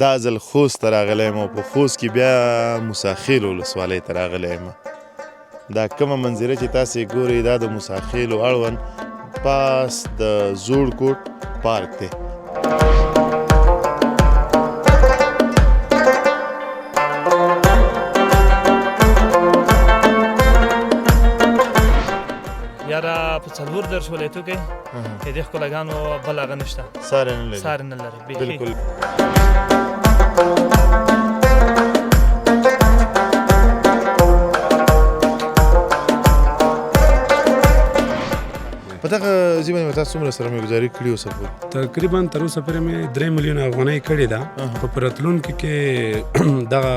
دا ځل خوست ته راغلی یم او په خوست کې بیا موسی خیل ولسوالۍ ته راغلی یم. دا کومه منظره چې تاسې ګورئ دا د موسی خیلو اړوند پاس د زوړ کوټ پارک دی. یاره په 34 ولایتو کې د دې ښکلاګانو بل هغه نشته، ساری نه لري، ساری نه لري بالکل. په دغه ځای باندې تاسو څومره سرمایه ګذاري کړې اوسه پورې؟ تقریبا تر اوسه پورې مې 3 میلیونه افغانۍ کړې ده، خو په راتلونکي کې دغه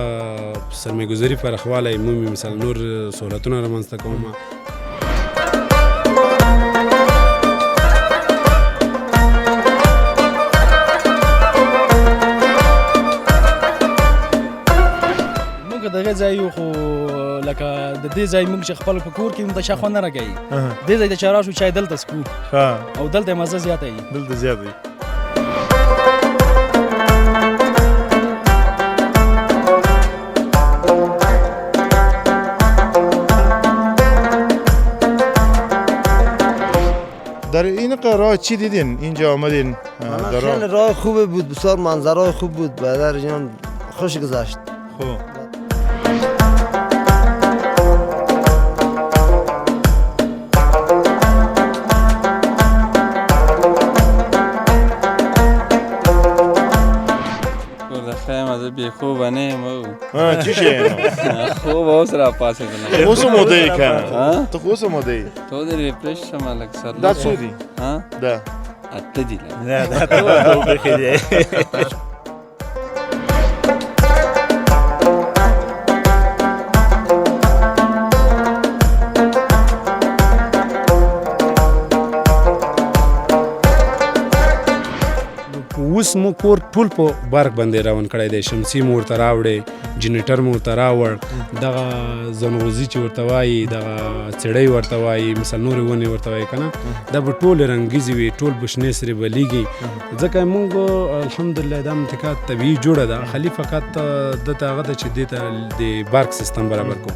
سرمایه ګذاري پراخوالی مومي، مثلا نور سهولتونه رامنځته کوم. موږ دغه ځای یو، خو لکه د دې ځای موږ چې خپل په کور کې موږ ته چا خوند نه راکوي. دې ځای ته چې راشو چای دلته څکو او دلته یې مزه زیاته وي. دلته زیاته وي. در این راه چی دیدین؟ اینجا آمدین در راه؟ خیلی راه خوب بود، بسیار منظرهای خوب بود، برادر جان خوش گذشت. خوب. زه بې خوبه نه یم. چی شی؟ خوب اوس راپاڅېدلم. اوس هم وده یې که نه؟ ته خو اوس هم وده یې. ته د ریفرش شم لږ سر. دا څو دي؟ دا 8 دي. نه دا 8 دي. اوس مو کور ټول په برق باندې روان کړی دی، شمسي مو ورته راوړې، جنریټر مو ورته راوړ، دغه زنغوزي چې ورته وایي، دغه څړۍ ورته وایي، مثلا نورې ونې ورته وایي که نه، دا به ټولې رنګیزې وي، ټول به شنې سرې به لیږي. ځکه موږ الحمدلله دا منطقه طبیعي جوړه ده، خالي فقط دته هغه ده چې دې ته د برق سیستم برابر کړو.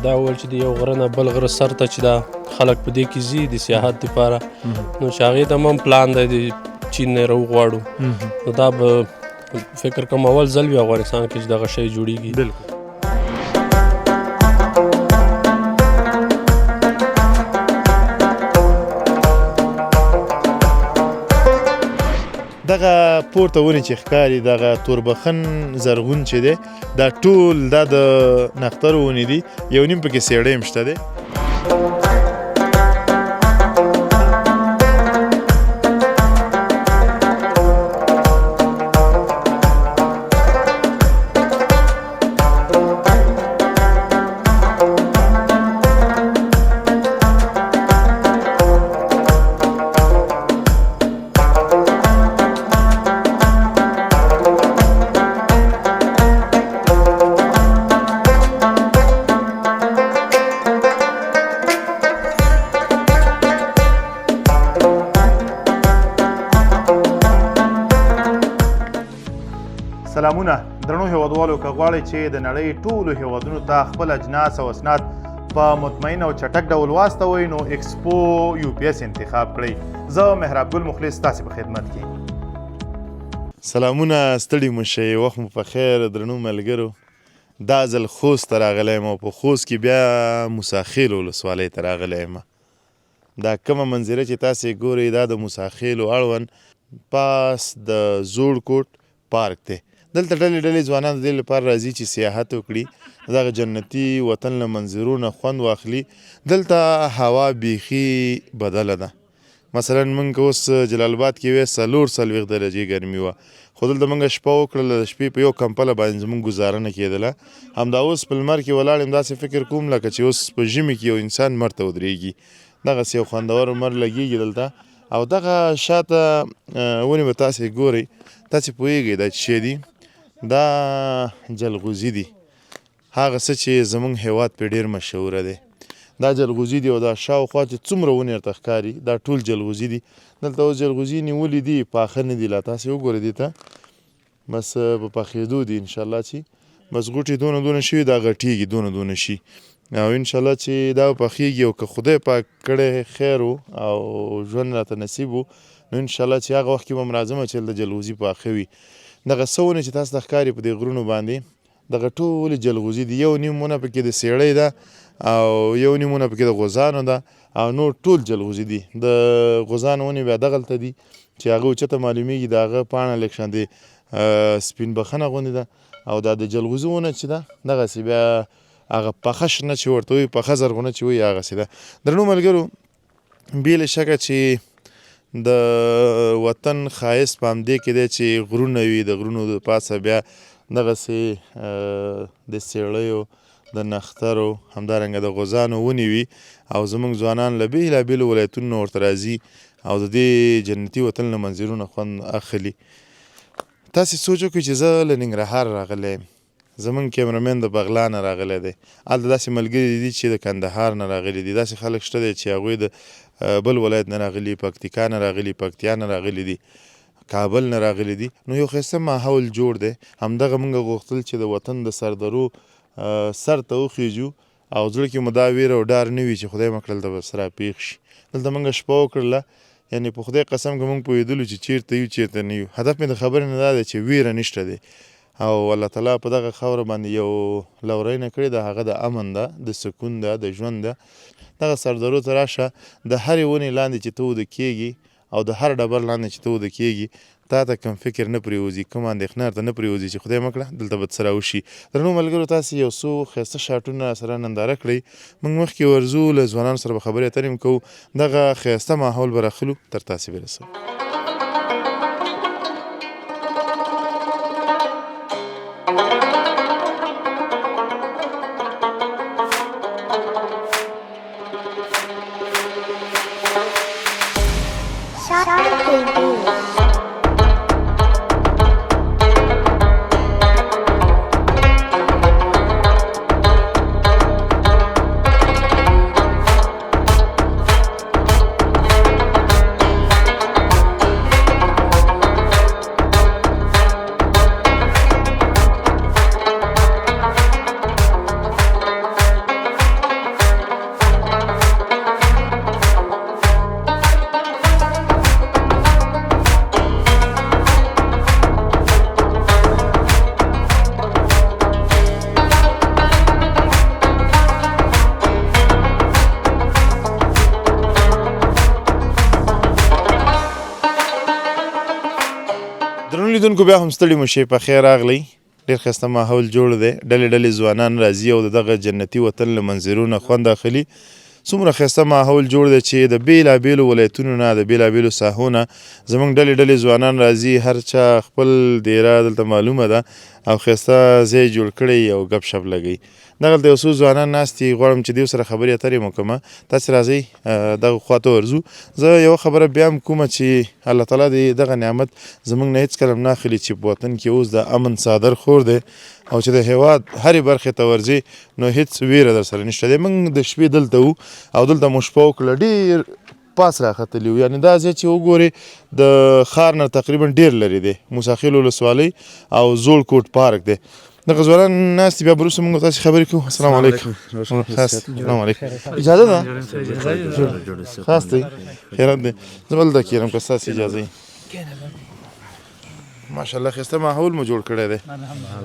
دا ول چې د یو غره نه بل غره سر ته چې دا خلک په دې کې ځي د سیاحت دپاره، نو چې هغې ته هم پلان دی د چین نه راوغواړو، نو دا به فکر کوم اول ځل وي افغانستان کې چې دغه شی جوړېږي. بالکل. دغه پورته ونې چې ښکاري، دغه توربخن زرغون چې دی، دا ټول دا د نخترو ونې دي، یو نیم پکې څېړۍ هم شته دی. سلامونه درنو هیوادوالو، که غواړئ چې د نړۍ ټولو هیوادونو ته خپل اجناس او اسناد په مطمئن او چټک ډول واستوئ، نو ایکسپو یو پي اس انتخاب کړئ. زه محراب ګل مخلص ستاسې په خدمت کې. سلامونه، ستړي مو شئ، وخت مو په خیر درنو ملګرو. دا ځل خوست ته راغلی یم او په خوست کې بیا موسی خیل ولسوالۍ ته راغلی یم. دا کومه منظره چې تاسې ګورئ دا د موسی خیلو اړوند پاس د زوړ کوټ پارک دی. دلته ډلې ډلې ځوانان د دې لپاره راځي چې سیاحت وکړي، دغه جنتي وطن له منظرو نه خوند واخلي. دلته هوا بیخي بدله ده. مثلا موږ اوس جلال آباد کې وې 44 درجې ګرمي وه، خو دلته موږ شپه وکړله، د شپې په یو کمپله باندې زموږ ګزاره نه کېدله. همدا اوس په لمر کې ولاړ یم، داسې فکر کوم لکه چې اوس په ژمي کې یو انسان لمر ته ودرېږي، دغسې یو خوندور لمر لګېږي دلته. او دغه شاته ونې به تاسې ګورئ، تاسې پوهېږئ دا څه شی دي؟ دا جلغوزي دي. هغه څه چې زمونږ هیواد پرې ډیر مشهوره دی. دا جلغوزي دي او دا شاوخوا چې څومره ونې ورته ښکاري دا ټول جلغوزي دي. دلته اوس جلغوزي نیولي دي، پاخه نه دي لا. تاسې وګورئ دې ته، بس په پخېدو دي انشاءالله چې بس غوټې دونه دونه شوي، دا غټېږي دونه دونه شي او انشاءالله چې دا پخېږي. او که خدای پاک کړی خیر و او ژوند راته نصیب و نو انشاءالله چې هغه وخت کې به هم راځم چې هلته جلغوزي پاخه وي. دغه څه ونې چې تاسو ته ښکاري په دې غرونو باندې دغه ټولې جلغوزي دي. یو نیم ونه پکې د څېړۍ ده او یو نیم ونه پکې د غوزانو ده او نور ټول جلغوزي دي. د غوزانو ونې بیا دغلته دي چې هغه اوچته معلومیږي، د هغه پاڼه لږ شان د سپین بخنه غوندې ده. او دا د جلغوزي ونه چې ده دغسې بیا هغه پخه شنه چې ورته وایي، پخه زرغونه چې وایي هغسې ده. درنو ملګرو، بې له شکه چې د وطن ښایست په همدې کې دی چې غرونه وي، د غرونو د پاسه بیا دغسې د څېړیو، د نښترو، همدارنګه د غوزانو ونې وي او زموږ ځوانان له بېلابېلو ولایتونو نه ورته راځي او د دې جنتي وطن له منظرونو خوند اخلي. تاسې سوچ وکړئ چې زه له ننګرهار راغلی یم، زمونږ کیمرمین د بغلان نه راغلی دی، هلته داسې ملګري دي چې د کندهار نه راغلي دي، داسې خلک شته دی چې هغوی د بل ولایت نه راغلي، پکتیکا نه راغلي، پکتیا نه راغلي دي، کابل نه راغلي دي. نو یو ښایسته ماحول جوړ دی. همدغه مونږ غوښتل چې د وطن د سردرو سر ته وخیژو او زړه کې مو دا ویره او ډار نه وي چې خدای مه کړه دلته به څه راپېښ شي. دلته مونږ شپه وکړله، یعنې په خدای قسم که مونږ پوهېدلو چې چېرته یو چېرته نه یو. هدف مې د خبرې نه دا دی چې ویره نشته دی او الله تعالی په دغه خاوره باندې یو لورینه کړې ده، هغه د امن ده، د سکون ده، د ژوند ده. دغه سردرو ته راشه، د هرې ونې لاندې چې ته وده کېږي او د هر ډبر لاندې چې ته وده کېږي تا ته کوم فکر نه پرېوځي، کومه اندېښنه درته نه پرېوځي چې خدای مه کړه دلته به څه راوشي. درنو ملګرو، تاسې یو څو ښایسته شاټونه راسره ننداره کړئ. موږ مخکې ورځو، له ځوانانو سره به خبرې اترې هم کوو، دغه ښایسته ماحول به راخلو تر تاسې به رسوو. درنو لیدونکو، بیا هم ستړي مو شئ، په خیر راغلئ. ډېر ښایسته ماحول جوړ دی، ډلې ډلې ځوانان راځي او د دغه جنتي وطن له منظرو نه خوند اخلي. څومره ښایسته ماحول جوړ دی چې د بېلابېلو ولایتونو نه، د بېلابېلو ساحو نه زمونږ ډلې ډلې ځوانان راځي. هر چا خپل دیره دلته معلومه ده او ښایسته ځای جوړ کړی او ګپ شپ لګوي. دغلته یو څو ځوانان ناست دي، غواړم چې دیو سره خبرې اترې مو کوم. تاسې راځئ دغه خواته ورځو. زه یوه خبره بیا هم کومه چې الله تعالی دې دغه نعمت زمونږ نه هېڅکله هم نه اخلي چې په وطن کې اوس د امن څادر خور دی او چې د هېواد هرې برخې ته ورځې نو هېڅ ویره در سره نشته دی. موږ د شپې دلته وو او دلته مو شپه وکړله، ډېر پاس راختلي وو. یعنې دا ځای چې وګورې د ښار نه تقریبا ډېر لرې دی، موسی خېل ولسوالۍ او زوړ کوټ پارک دی. دغه ځوانان ناست دي، بیا به وروسته موږ تاسې خبرې کوو. السلام علیکم. السلام علیکم. اجازه ده؟ خاص دی، خیرات دی. زه به دلته کښېنم که ستاسې اجازه وي. ماشاءالله ښایسته ماحول مو جوړ کړی دی.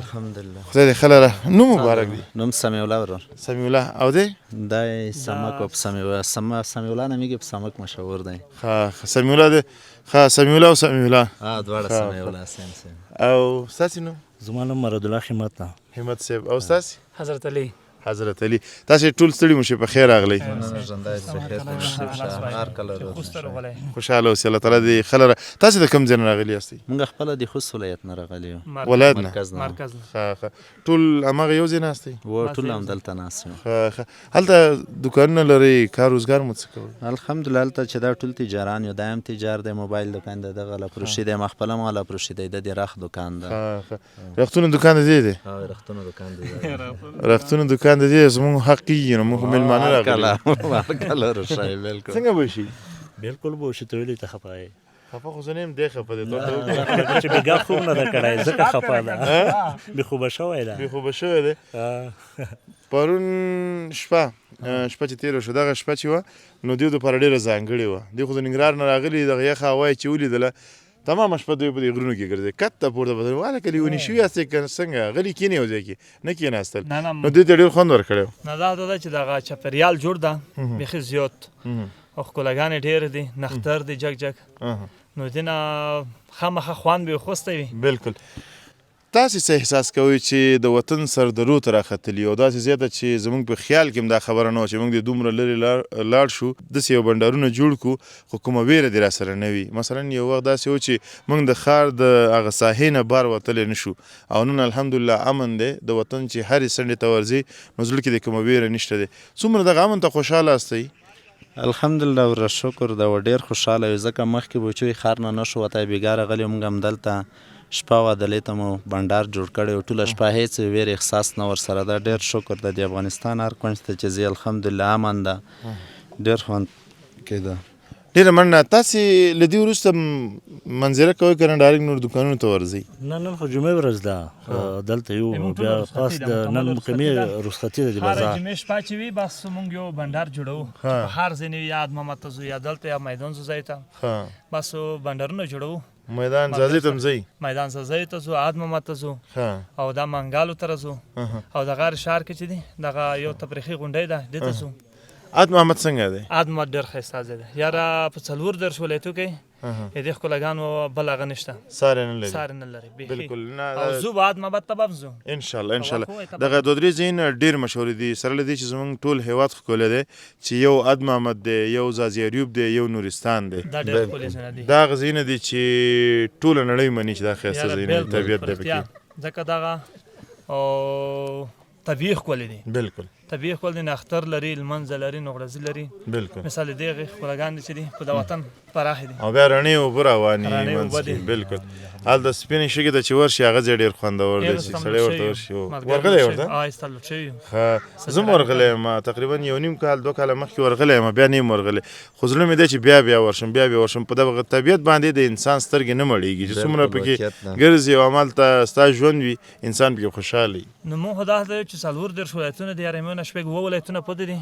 الحمدلله، خدای دې ښه لره. نوم مبارک دی؟ نوم سمیع الله ورور. سمیع الله. او دی؟ دی سمک او سمیع الله، سمیع الله نومېږي، په سمک مشهور دی. ښه ښه، سمیع الله دی. ښه، سمیع الله او سمیع الله. ها، دواړه سمیع الله، سیم سیم. او ستاسې نوم؟ زما نوم مراد الله همت ده. همت صاحب. او ستاسې؟ حضرت علي. حضرت علي تاسې ټول ستړي مو شئ په خیر راغلئ. مننه ژوندی اوسې خیر ته شه هر کله خوشحاله اوسې الله تعالی دې ښه لره. تاسې د کوم ځای نه راغلي یاستئ؟ مونږ خپله د خوست ولایت نه راغلي یو. ولایت نه؟ مرکز نه. مرکز نه. ښه ښه ټول هماغه یو ځای ناست یئ؟ هو ټول همدلته ناست یو. ښه ښه هلته دوکانونه لرئ کار روزګار مو څه کوئ؟ الحمدلله هلته چې دا ټول تجاران یو دا هم تجار دی موبایل دوکان دی دغه غله فروشي دی ما خپله هم غله فروشي دی د دې رخت دوکان ده. ښه ښه رختونو دوکان د دې دی؟ ها رختونو دوکان دی. رختونو دوکان د دې زموږ حق کیږي نو موږ میلمانه راغلي. هر کله راشئ بالکل. څنګه به شي؟ بالکل به شي ته ولې ته خفه یې؟ خفه خو زه نه یم دی خفه دی ته چې بېګا خوب نه ده کړی ځکه خفه ده بې خوبه شوی ده بې خوبه شوی دی. پرون شپه شپه چې تېره شوه دغه شپه چې وه نو دیو دپاره ډېره ځانګړې وه. دوی خو د ننګرهار نه راغلي دغه یخه هوا یې چې ولیدله تمامه شپه دوی په دې غرونو کې ګرځي کته پورته به واله که لیوني شوي یاستئ که څنګه غلي کښېنئ یو ځای کې نه کښېناستل نو دوی ته ډېر خوند ورکړی. نه دا ده چې دغه چاپېریال جوړ ده بیخي زیات او ښکلاګانې ډېرې دي نښتر دي جګ جګ نو دې نه خامخا خوند به یې خوستی وي. بلکل تاسې څه احساس کوئ چې د وطن سردرو ته راختلي او داسې ځای ته چې زموږ په خیال کې هم دا خبره نه وه چې موږ دې دومره لرې لاړ شو داسې یو بنډارونه جوړ کړو خو کومه ویره دې راسره نه وي مثلا یو وخت داسې و چې موږ د ښار د هغه ساحې نه بار وتلی نه شو او نن الحمدلله امن دی د وطن چې هرې څنډې ته ورځې نو زړه کې دې کومه ویره نشته دی څومره دغه امن ته خوشحاله یاستئ؟ الحمدلله وروره شکر ده ډیر خوشحاله یو ځکه مخکې به چوی ښار نه نشو وتای بیګا راغلی یو موږ همدلته شپه وه دلته مو بنډار جوړ کړی و ټوله شپه هیڅ ویرې احساس نه ورسره ده ډیر شکر ده د افغانستان هر کونج ته چې ځې الحمدلله امن ده ډیر خوند کیده. ډیره مننه تاسې له دې وروسته منظره کوئ که نه ډایرک نور دوکانونو ته ورځئ؟ نه نن خو جمعې ورځ ده دلته یو بیا پس د نن مقیمې رخصتي ده د بازار. هره جمعې شپه چې وي بس مونږ یو بنډار جوړوو چې په هر ځای نه وي یا محمد ته ځو یا دلته یا میدان ځو ځای ته بس بنډارونه جوړوو. میدان ځاځي ته هم ځئ؟ میدان ځاځي ته ځو، اد محمد ته ځو او دا منګالو ته ځو او د غار ښار کې چې دي دغه یو تفریحي غونډۍ ده دې ته ځو. اد محمد څنګه دی؟ اد محمد ډېر ښایسته ځای دی یاره په 34 ولایتو کې د دې ښکلاګانو بل هغه نشته. ساری نه لري. ساری نه لري بیخي. بالکل نه او ځو به اد محمد ته به هم ځو. ان شاء الله ان شاء الله دغه دوه درې ځایونه ډېر مشهور دي سره له دې چې زمونږ ټول هیواد ښکلی دی چې یو اد محمد دی یو ځاځي اریوب دی یو نورستان دی. دا ډېر ښکلي ځایونه دي. دا هغه ځایونه دي چې ټوله نړۍ مني چې دا ښایسته ځایونه دي طبیعت دی پکې. ځکه دغه او طبیعي ښکلي دي. بالکل طبیعي ښکل دي نښتر لري لمنځه لري نغرځي لري. بالکل مثال دغه ښکلاګان دي چې دي په د وطن پراخې دي او بیا رڼې اوبه روانې وي منځ کې. بالکل هلته سپینې شګې ته چې ورشي هغه ځای ډېر خوندور دی چې سړی ورته ورشي. ورغلی ورته؟ ښه زه هم ورغلی یم تقریبا یو نیم کال دوه کاله مخکې ورغلی یم بیا نه یم ورغلی خو زړه مې دی چې بیا بیا ورشم بیا بیا ورشم. په دغه طبیعت باندې د انسان سترګې نه مړېږي چې څومره پکې ګرځي او همالته ستا ژوند وي انسان پکې خوشحاله وي. نو موږ خو دا دی چې 34 ولایتونه دي یاره موږ شپږ اووه ولایتونه پاتې دي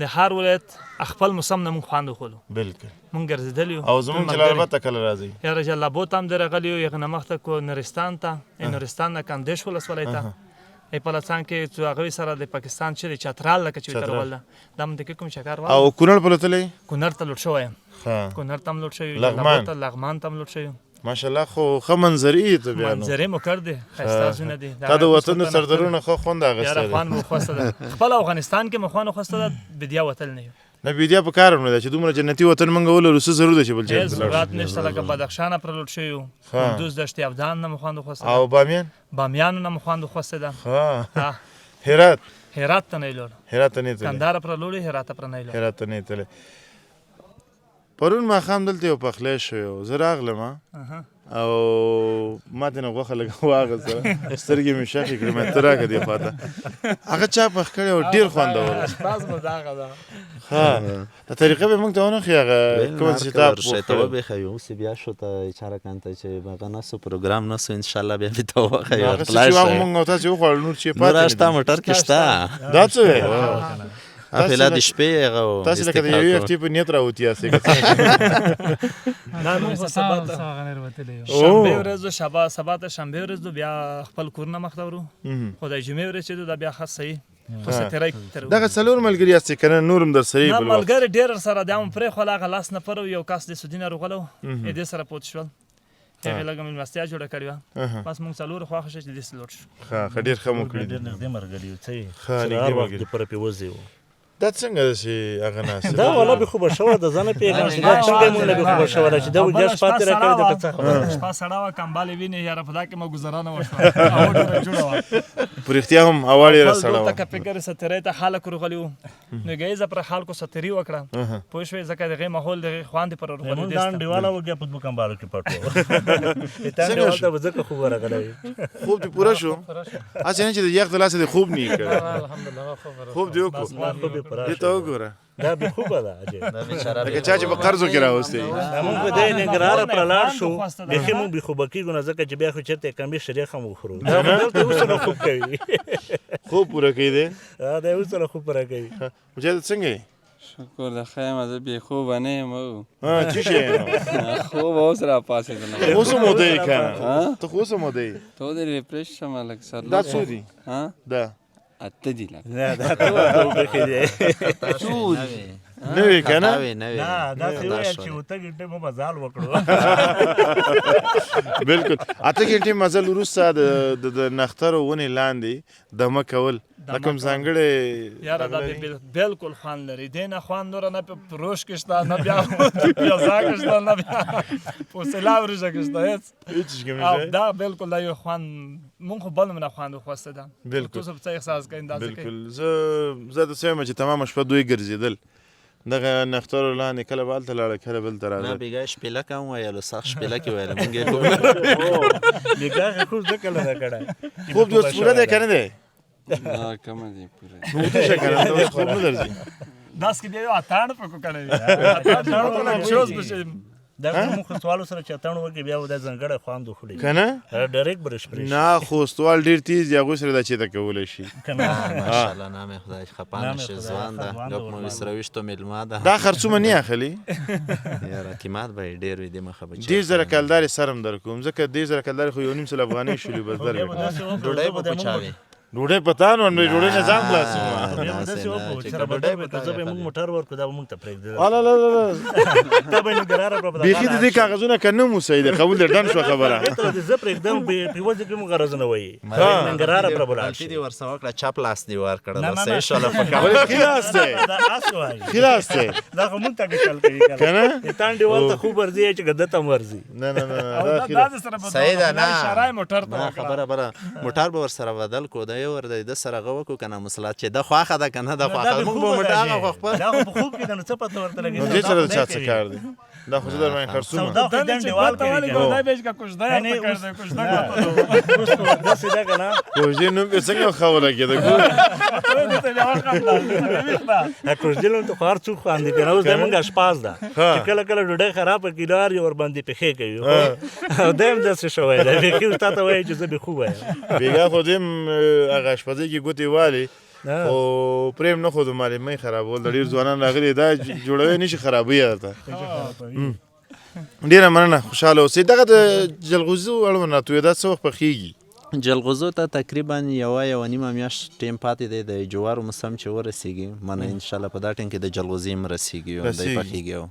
د هر ولایت خپل موسم نه موږ خوند وخوړو. بالکل موږ ګرځېدلي یو. او زموږ جلال اباد ته کله راځئ؟ یاره جلال اباد ته هم دی راغلي یو هغې نه مخته کو نورستان ته نورستان نه کندش ولسوالۍ ته په لڅان کې څو هغوی سره د پاکستان چې د چترال لکه چې ورته راغله دا هم د کوم چکر او کونړ په لوتلی؟ کونړ ته لوټ شوی یم. کونړ ته هم لوټ شوی یو، لغمان ته هم لوټ شوی یو. ماشاءالله خو ښه منظرې یې ته بیا نو. منظرې مو کړ دي ښایسته ځایونه دي. تا د وطن د سردرونو ښه خوند اخیستی دی. یاره خوند مو خوسته ده خپل افغانستان کې مو خوند خوسته ده بیدیا وتل نه یو. نه بیدیا په کار هم نه ده چې دومره جنتي وطن مونږ ولرو څه ضرور ده چې بل چېرته لاړ شو. ضرورت نشته لکه بدخشانه پر لوټ شوي یو، کندوز دشت ابدان نه مو خوند خوسته ده. او بامیان؟ بامیانو نه مو خوند خوسته ده. هرات؟ هرات ته نه لوړ. هرات ته نه تللی. کندهار پر لوړ هرات پر نه لوړ. هرات ته نه تللی. پرون ماښام دلته یو پخلی شوی و زه راغلم او ما ترېنه غوښه لږه واخیستله سترګې مې شخې کړې مې ته راکړه دې خوا ته هغه چا پخ کړی او ډېر خوندور و. اشپز مو دغه ده. ښه دا طریقه به موږ ته ونه ښیي هغه کومه چې تا پوخ کړی ته به ښیو اوس بیا شو ته اشاره کان ته چې هغه نه سو پروګرام نه سو ان شاء الله بیا به ته وښیو هغه څه چې هغه موږ او تاسې وخوړل نور چې پاتې نور شته موټر کې شته دا څه وې افلا د شپې هغه تاسو لکه د یوې هفتې په نیت راوتي یاستئ که څنګه؟ نه موږ خو سبا ته شنبې ورځ شبا سبا ته شنبې ورځ بیا خپل کورونه مخته ورو خو د جمعې ورځ چې دا بیا ښه صحیح خو سترای تر دغه څلور ملګري یاستئ که نه نور هم درسره نه ملګري ډېر سره دی هم پرېښول هغه لاس نفر یو کس د سعودي نه راغلی و دې سره پوت شول. هغې لږه مېلمستیا جوړه کړې وه، بس موږ څلور خوښ شو چې داسې لوټ شو. ښه، ډېر ښه مو کړي دي. ډېر نږدې مرګلي یو، څه یې ښه چې نږدې هر وخت ملګري. دې پوره پې وځي وو. دا څنګه داسې هغه ناست دا والا بې خوبه شوه ده، زه نه پوهېږم چې دا څنګه موږ نه بې خوبه شوه ده، چې دا وږه شپه تېره کړې ده که څه خبره ده. شپه سړه وه، کمبالې وینې، یاره په دا کې مو ګزارانه وشوه، هوا ډېره جوړه وه. په رښتیا هم هوا ډېره بل سړه دلته وه. که فکر سترۍ ته خلک ورغلي وو، نو ګیزه پر خلکو ستري وکړه، پوه شوې، ځکه د هغې ماحول د هغې خوند پر ورغلي موږ دې دا سته. انډیواله وږی په دوو کمبالو کې پټ وو. ته انډیوال ته به ځکه خوب ورغلی وي. خوب دې پوره شو؟ هسې نه چې د یخ د لاسه دې خوب نه یې کړی. خوب دې وکړو. خوب یې پوره دې ته شو. وګوره، دا بې خوبه ده عجیب. لکه چا چې په قرضو کې راوستی. موږ به دی ننګرهاره پر لاړ شو، بیخي موږ بې خوبه کېږو نه، ځکه چې بیا خو چېرته کمې شریخ هم وخورو. دا خو دلته اوس نه خوب کوي. خوب پوره کوي دی. دا اوس نه خوب پوره کوي. مجاهد څنګه یې؟ شکر ده، ښه یم، زه بې خوبه نه یم. څه شی یې نو؟ خوب اوس راپاڅېدلم. اوس هم وده یې که نه؟ ته خو اوس هم وده یې. ته دې ریفرش شم لږ سر. دا څو دي؟ دا اته دي لکه. نه، دا ته ورته وبخې دی. نه وې که نه؟ نه، داسې وویل چې اته ګنټې مو مزال وکړو. بالکل، اته ګنټې مزل وروسته د نښترو ونې لاندې دمه کول، دا کوم ځانګړی یاره دا بالکل خوند لري. دې نه خوند نوره نه په روش کې شته، نه بیا پیازا کې شته، نه بیا په سلا وریجه کې شته، هېڅ هېڅ کې او دا بالکل دا یو خوند، مونږ خو بل نه خوند وخوسته ده. بالکل. تاسو څه احساس کوئ دا څه کوي؟ بالکل، زه د څه یم چې تمامه شپه دوی ګرځېدل دغه نښترو لاندې، کله به هلته لاړه کله بل ته نه راغله. بیګا شپېله هم ویلو، سخت شپېله کې ویله مونږ یې خوب نه بیګا خو خوب ځکه نه ده کړی. خوب دې اوس پوره دی که نه دی؟ نه، کمه دی پوره. نو ویده شه که نه، ته اوس خوب نه درځي. داس کې بیا یو اتڼ پکو کړی وي، اتڼ چې وکړو چوز به شي. دا موږ خوستوالو سره چې اتڼ وکړي بیا به دا ځانګړی خوند وخوري که نه؟ ډایرکټ به راشپرې شي. نه، خوستوال ډېر تیز دي، هغوی سره دا چېرته کولی شي. که نه؟ ماشاءالله، نام خدای خفه نام نه شي، خدای ځوان ده، ځوان ده ګپ مو ورباندې. سره ویشتو مېلمه ده. دا خرڅومه نه اخلي؟ یاره قیمت به یې ډېر وي، دې مخه به ډېر زره کلدارې سرم در کوم، ځکه ډېر زره کلدارې خو یو نیم سل افغانۍ شولې، بس بیا به درکړه. داسې وکړو، ډوډۍ زه به به د په چا موږ وي؟ ډوډۍ په تا نو ډوډۍ نه ځان خلاصوم. بیا به داسې وکړو چې سره بدل به کړو، زه به موږ موټر ورکړو، دا به موږ ته پرېږدي. الا لا لا لا، دا به ننګرهاره پر بیخي د دې کاغذونه که نه مو صحیح دی، قبول دی، ډن شوه خبره. زه پرېږدم، په وځي کې مو غرض نه وایي، ننګرهاره پر به لاړ غلطي شي. دې ورسره وکړه، چپ لاس دې ورکړه، نه، نه، صحیح نه. شوله په کار. ولې ښي لاس دی؟ دا اس وایي، ښي لاس دی دا خو موږ ته چل کوي که نه؟ ته انډیوال ته خوب ورځي چې ګده ته هم ورځي. نه نه نه، او دا دا ښي دا لاس. د سره صحیح ده، نه اشاره یې موټر ته نه وکړه. خبره بره موټر به ورسره بدل کو، دا یو ور د سره غو کو کنه مسلات چې د خواخه ده کنه د خواخه، موږ به موټر هغه خو خپل دا خو په خوب کې ده، نو څه پته ورته لګي؟ نو دې سره د چا څه کار دی؟ دا خو زه در باندې خرڅوم. سودا خو دا د چې انډیوال ګوته ولې کوي. ګوته به چې کوژده یعنی ورته اوس- کړی، کوژده نه. ګوته اوس خو داسې ده که نه؟ کوژدې نوم یې څنګه ښه ولګېده ګوره. دې ته بیا وخندل، دې ته بیا وخندل. کوژدې ته خو هر څوک خاندي که نه؟ اوس د موږ اشپاز ده چې کله کله ډوډۍ خرابه کړي لار یې ورباندې پښې کوي، او دی هم داسې شوی دی، بیخي اوس تا ته وایي چې زه بې خوبه یم. بېګا خو دې هم هغه اشپزۍ کې ګوتې والې، خو پرېم نه ښودو، مالې مې خرابول. د ډېر ځوانان راغلي، دا جوړوي نه شي، خرابوي یې درته. ډېره مننه، خوشحاله اوسئ. دغه د جلغوزو اړوند راته ووایه، دا څه وخت پخېږي؟ جلغوزو ته تقریبا یوه نیمه میاشت ټیم پاتې دی، د جوارو موسم چې ورسېږي، منه انشاءالله په دا ټیم کې د جلغوزي هم رسېږي او دی رسېږي. پخېږي. او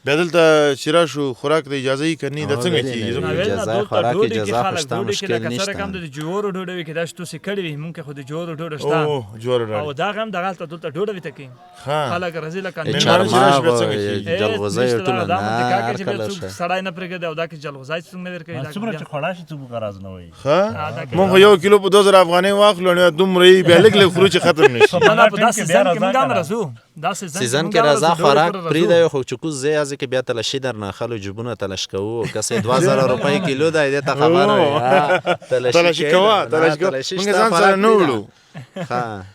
بیا دلته چې راشو خوراک ته اجازه یې که نه، دا څنګه ویلې کېږي؟ نه. اول نه اجازه، دلته خوراک ډوډۍ کې اجازه خو خلک شته، ډوډۍ کې مشکل لکه څه نشته. رقم د جوارو ډوډۍ وي، کېدای شي تاسې کړې وي، مونږ کې خو د جوارو ډوډۍ شته. اوه، جوارو او ډوډۍ. دا هم دغلته دلته ډوډۍ وي ته کې ښه. خلک راځي لکه مېلمانه چې راشي بیا څنګه کېږي؟ جلغوزی نشته ټوله دا نه، امریکا کې هر چې بیا کله څوک شه. سړی نه پرېږدي، او دا کې جلغوزی څوک نه ورکوي، دا څومره بیا- چې خوړا شي څوک غرض نه وایي. ښه، دا کې مونږ خو یو کیلو په 2000 افغانۍ واخلو، نو دومره یې بیا لږ لږ خورو چې ختم نه شي. نه، نه، په ټیم داسې کې بیا سیزن کې رضا موږ هم کنه. راځو، دا سیزن سیزن کې رضا خوراک پریږدی، خو چې کوز ځای ځکه بیا تلاشي درنه خلو جیبونه تلاش کوو، که څه 2000 روپۍ کیلو دی، دې ته خبره وي. تلاشي کوه، تلاشي کوه، مونږ ځان سره نه وړو.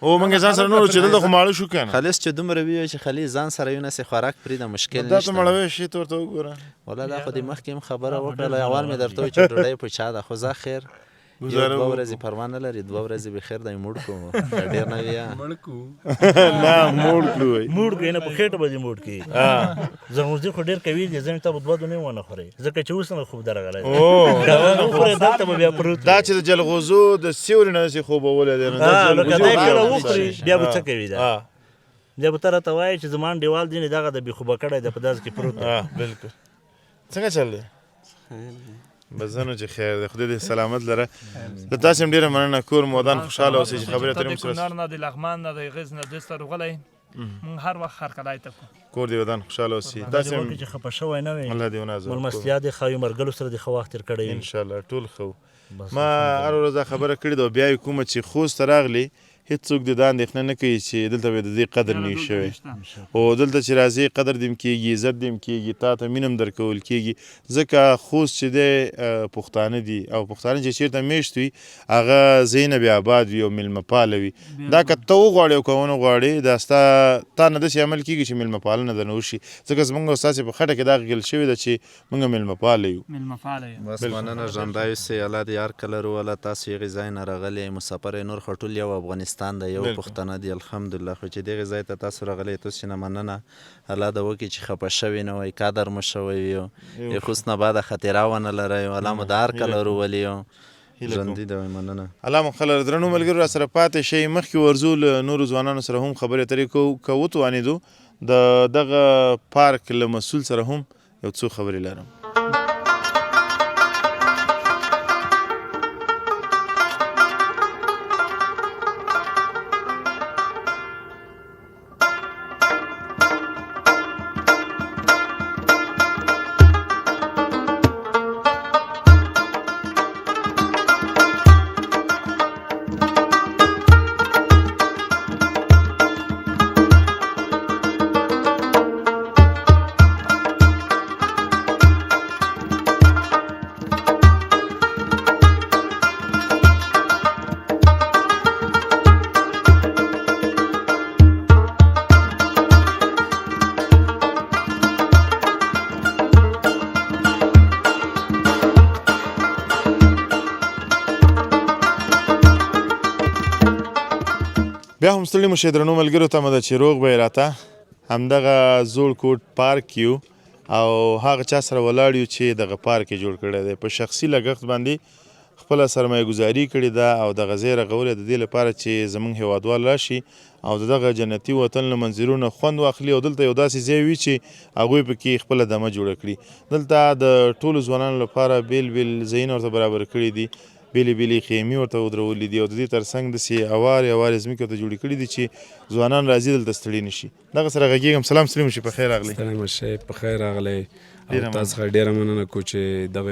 او مونږ ځان سره نه وړو چې دلته خو ماړه شو که نه. خالص چې دومره وي چې خالص ځان سره یو نسې خوراک پرېږده، مشکل دا ته نشته. مړوی شي، ته ورته وګوره. ولا دا خو دې مخکې هم خبره وکړله، اول مې درته وویل چې ډوډۍ په چا ده، خو ځه خیر، یو ګزاره دوه وکړو. ورځې پروا نه لري، 2 ورځې به خیر دی، موړ کړو، ډېر نه وي. مړ کو. نه، موړ کړو وایي. موړ کړي نه، په خېټه به دې موړ کړي. زرغوزي خو ډېر قوي دي، ځینې ته به دوه دونې ونه خورې، ځکه چې اوس نه خوب درغلی دی. اوه. که ونه خورې دلته به بیا پروت دا چې د جلغوزو د سیوري نه داسې خوبولی دی، نو دا لکه جلغوزي دی کله وخوري. وخوري بیا به څه کوي دا؟ بیا به ته راته وایې چې زما انډیوال دی نه دغه د بې خوبه کړی دی، په داسې کې پروت دی. بالکل. څنګه چل دی؟ بس زه نو چې خیر دی، خدای دې سلامت لره. له تاسې هم ډېره مننه، کور مو ودان، خوشحاله اوسئ چې خبرې اترې مو سره. د کونړ نه، د لغمان نه، د غز نه دلته راغلی، مونږ هر وخت هرکلی ته کوو. کور دې ودان، خوشحاله اوسئ. تاسې هم چې خپه شوی نه وي، الله دې ونازوه. ملمستیا دې ښه وي، ملګرو سره دې ښه وخت تېر کړی وي. ان شاء الله ټول ښه وو. ما هره ورځ دا خبره کړې ده او بیا یې کومه چې خوست ته راغلې هیڅوک دې دا اندېښنه نه کوي چې دلته به د دې قدر نه وي شوی، او دلته چې راځې قدر دې هم کېږي، عزت دې هم کېږي، تا ته مینه هم درکول کېږي، ځکه خوست چې دی پښتانه دي او پښتانه چې چېرته مېشت وي هغه ځایونه بیا آباد وي او مېلمه پاله وي. دا که ته وغواړې او که ونه غواړې دا ستا تا نه داسې عمل کېږي چې مېلمه پالنه درنه وشي، ځکه زمونږ او ستاسې په خټه کې دا غږل شوې ده چې مونږ مېلمه پاله یو. مېلمه پاله یو. بس مننه ژوندی اوسئ، الله دې هر کله روله. تاسو هغې ځای نه راغلي یئ، مسافر یئ، نور خو ټول یو افغانستان دی، یو پښتانه دي الحمدلله. خو چې دغې ځای ته تاسو راغلي یئ تاسو نه مننه، الله د وکړي چې خپه شوي نه وئ، قدر مو شوی وي، د خوست نه بده خاطره ونه لرئ، الله مو د هر کله روولي. ژوندي د وئ، مننه. الله مو ښه لره. درنو ملګرو راسره پاتې شئ، مخکې ورځو له نورو ځوانانو سره هم خبرې اترې کوو، که وتوانېدو د دغه پارک له مسؤل سره هم یو څو خبرې لرم. بیا هم ستړي مو شئ درنو ملګرو، تمه ده چې روغ به یې راته. همدغه زوړ کوټ پارک یو او هغه چا سره ولاړ یو چې دغه پارک یې جوړ کړی دی، په شخصي لګښت باندې خپله سرمایه ګذاري کړې ده او دغه ځای رغولی د دې لپاره چې زمونږ هیوادوال راشي او د دغه جنتي وطن له منظرو نه خوند واخلي او دلته یو داسې ځای وي چې هغوی پکې خپله دمه جوړه کړي. دلته د ټولو ځوانانو لپاره بېل بېل ځایونه ورته برابر کړي دي، بېلې بېلې خیمې ورته ودرولې دي او د دې ترڅنګ داسې اوارې اوارې ځمکې ورته جوړې کړې دي چې ځوانان راځي دلته ستړي نه شي. دغه سره غږېږم. سلام ستړي مه شئ، په خیر راغلئ. ستړي مه شئ، په خیر راغلئ. او تاسو څخه ډېره مننه کوو چې دغه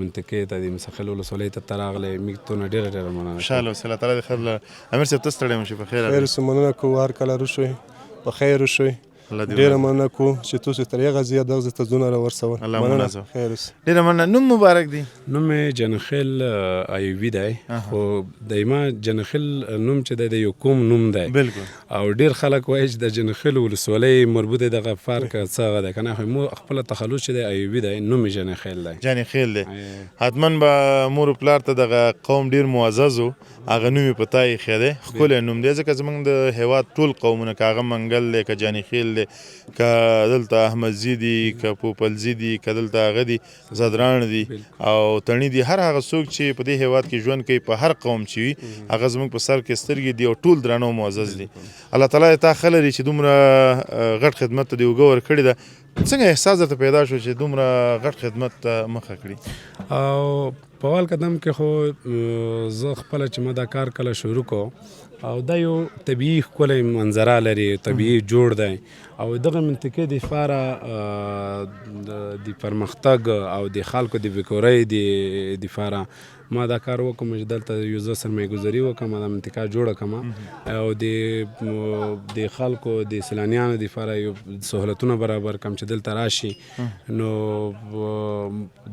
منطقې ته د موسی ولسوالۍ ته راغلئ، موږ تونه ډېره ډېره مننه کوو. خوشحاله اوسئ، الله تعالی دې خیر لره. امیر صاحب ته ستړی مه شئ، په خیر راغلئ. خیر اوسئ، مننه کوو، هر کله راشئ، په خیر اوسئ. ډېره مننه کوو چې تاسو تر هغه ځایه دغه ځای ته ځونه راورسول. الله مو مننه، نازوه. خیر اوسئ. ډېره مننه. نوم مبارک دی. نوم مې جنخیل ایوبي دی، خو د ما جنخیل نوم چې دی د یو کوم نوم دی. بالکل. او ډېر خلک وایي چې د جنخیل ولسوالۍ مربوط دغه پارک څه هغه دی که نه، خو مو خپله تخلص چې دی ایوبي دی، نوم مې جنخیل دی. جانخیل دی. حتما به مور و پلار ته دغه قوم ډېر معزز و، هغه نوم یې په تا ایښی دی، ښکلی نوم دی، ځکه زمونږ د هیواد ټول قومونه که هغه منګل دی، که جانخیل دی، که دلته احمدزي دي، که پوپلزي دي، که دلته هغه دي ځدراڼ دي او تڼي دي، هر هغه څوک چې په دې هیواد کې ژوند کوي په هر قوم چې وي هغه زمونږ په سر کې سترګې دي او ټول درانه او معزز دي. الله تعالی دې تا ښه لري چې دومره غټ خدمت ته دې اوږه ورکړې ده. څنګه احساس درته پیدا شو چې دومره غټ خدمت ته مخه کړي؟ او په اول قدم کې خو زه خپله چې ما دا کار کله شروع کو او دا یو طبیعي ښکلی منظره لري، طبیعي جوړ دی او دغه منطقې د لپاره د پرمختګ او د خلکو د بکورۍ د لپاره ما دا کار وکړم چې دلته یو زه سرمایه ګذاري وکړم، دا منطقه جوړه کړم او د خلکو د سیلانیانو لپاره یو سهولتونه برابر کړم چې دلته راشي. نو